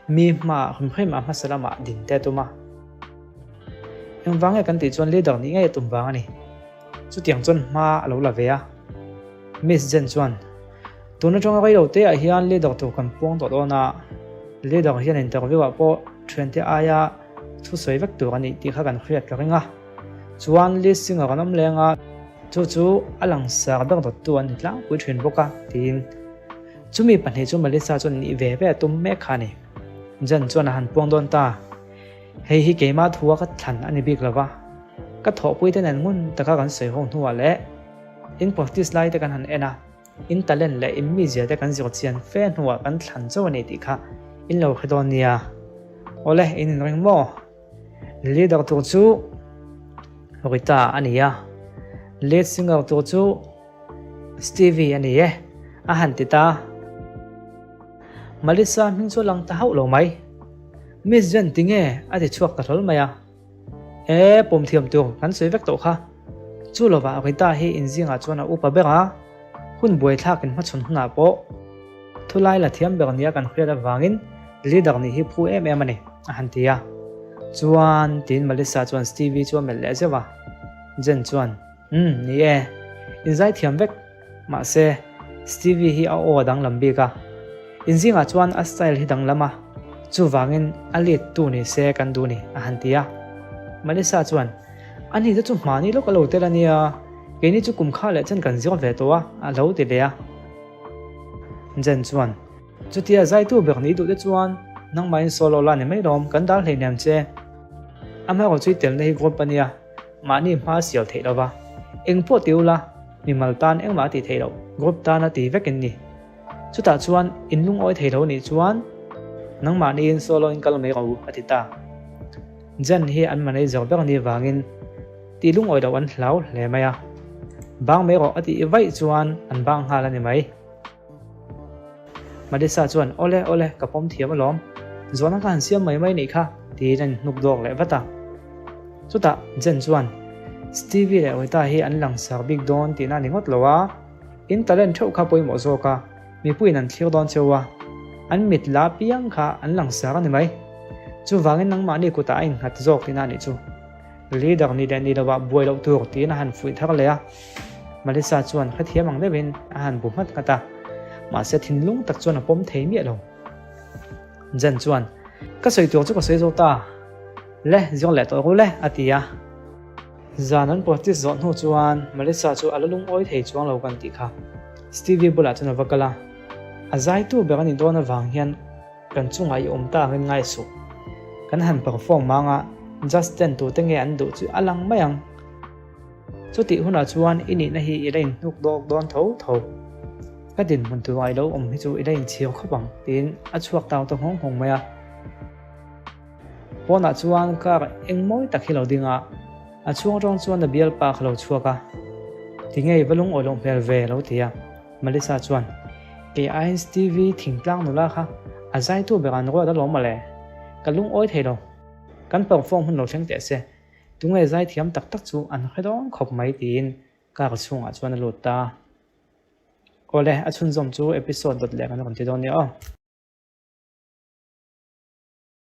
mi hmaah hrimhrim a hmasa lamah din te tum a. Engvang nge kan tih chuan leader nih ngei a tum vang a ni. Chutiang chuan hma a lo la ve a. Miss Jen chuan, Tun atanga rei lo te ah hian leader tur kan puang tawh dawn a, leader hian interview ah pawh thiante aia thusawi vek tur a nih tih kha kan hriat ka ring a. Chuan lead singer an awm leng a, chu chu a langsar ber dawttu an ni tlangpui thin bawk a, tiin chumi pahnih chu Melissa chuan nih ve ve a tum mek kha a ni. Jen chuan a han puang dawn ta. Hei hi keimah thua ka thlan a ni bik lo va, ka thawhpuite nen ngun taka kan sawi ho hnuah leh in practice lai te kan han en a, in talent leh in mizia te kan zir chian fe hnuah kan thlan chauh a ni tih kha in lo hre dawn nia. Awle, in inring maw? Leader tur chu Rita a ni a, lead singer tur chu Stevie a ni e, a han ti ta. Malisa hming chu a lang ta hauh lo mai. Miss Jen tinge a ti chhuak ta hlawl mai a. E, pawm thiam tur kan sawi vek tawh kha. Chu lovah Rita hi inzingah chuan a upa ber a, hun buaithlak in hmachhawn hunah pawh thulai la thiam ber nia kan hriat avangin leader nih hi phu em em a ni, a han ti a. Chuan, tiin Melissa chuan Stevie chu a melh leh zeuh a. Jen chuan, Umm, ni e, inzai thiam vek. Mahse, Stevie hi a aw a danglam bik a, inzingah chuan a style hi danglam a, chuvangin a lead tu ni se kan duh ni, a han ti a. Melissa chuan, Ani te chu hmani lawk a lo tel a nia, keini chu kum kha leh chen kan zir ve tawh a, a lo ti leh a. Jen chuan, Chutia zaitu ber nih duh te chuan nangmahin solo la ni mai lawm, kan dal hleinem che. Amaherawhchu i telna hi group a nia. Mahni hma sial theih lova, eng pawh ti ula, mimal tan engmah a tih theih loh, group tana ti vek in ni. Chutah chuan in lungawi thei lo nih chuan nangmahniin solo in kal mai rawh u, a ti ta. Jen hi an manager ber ni vangin tih lungawi loh an hlau hle mai a. Bang mai rawh a tih vaih chuan an bang nghal a ni mai. Melissa chuan, Awle, awle, ka pawm thiam alawm. Zawhna ka han siam mai mai nih kha, tiin a inhnuk dawk leh vat a. Chutah Jen chuan, Stevie leh Rita hi an langsar bik dawn tihna a ni ngawt lo a, in talent theuh kha pawimawh zawk a, mipuiin an thlir dawn cheu a, an mit la piang kha an langsar a ni mai. Chuvangin nangmahni kutah a innghat zawk tihna a nih chu. Leader ni leh ni lovah buai loh tur tiin a han fuih thar leh a. Melissa chuan hrethiam ang deuhin a han bu nghat nghat a, mahse thinlung tak chuan a pawm thei miah lo. Jen chuan, Ka sawi tur chu ka sawi zo ta. Le, zir leh tawh ru le, a ti a. Zan an practice zawh hnu chuan Melissa chu a la lungawi thei chuang lo kan tih kha. Stevie bulah chuan a va kal a, a zaitu ber a nih dawn avang hian kan chungah i awm ta angin ngai suh. Kan han perform mang a, just ten tute nge an duh chu a lang mai ang. Chutih hunah chuan i nihna hi i la inhnuk dawk dawn tho tho. Ka dinhmun turah i lo awm hi chu i la inchhir khawp ang, tiin a chhuak tau ta nghawng nghawng mai a. Pawnah chuan car eng mawi tak hi lo ding a, a chhung atang chuan a bialpa kha lo chhuak a. Tinge i va lungawi loh hmel ve a lo ti a. Melissa chuan, Kei aiin Stevie thingtlang nula kha a zaitu berah an ruat alawm mawle. Ka lungawi thei lo. Kan perform hun lo thleng teh se. Tunge zaithiam tak tak chu an hre dawn khawp mai tiin car chhungah chuan a lut ta. Awle, a chhunzawm chu episode dawt leh kan rawn ti dawn nia aw.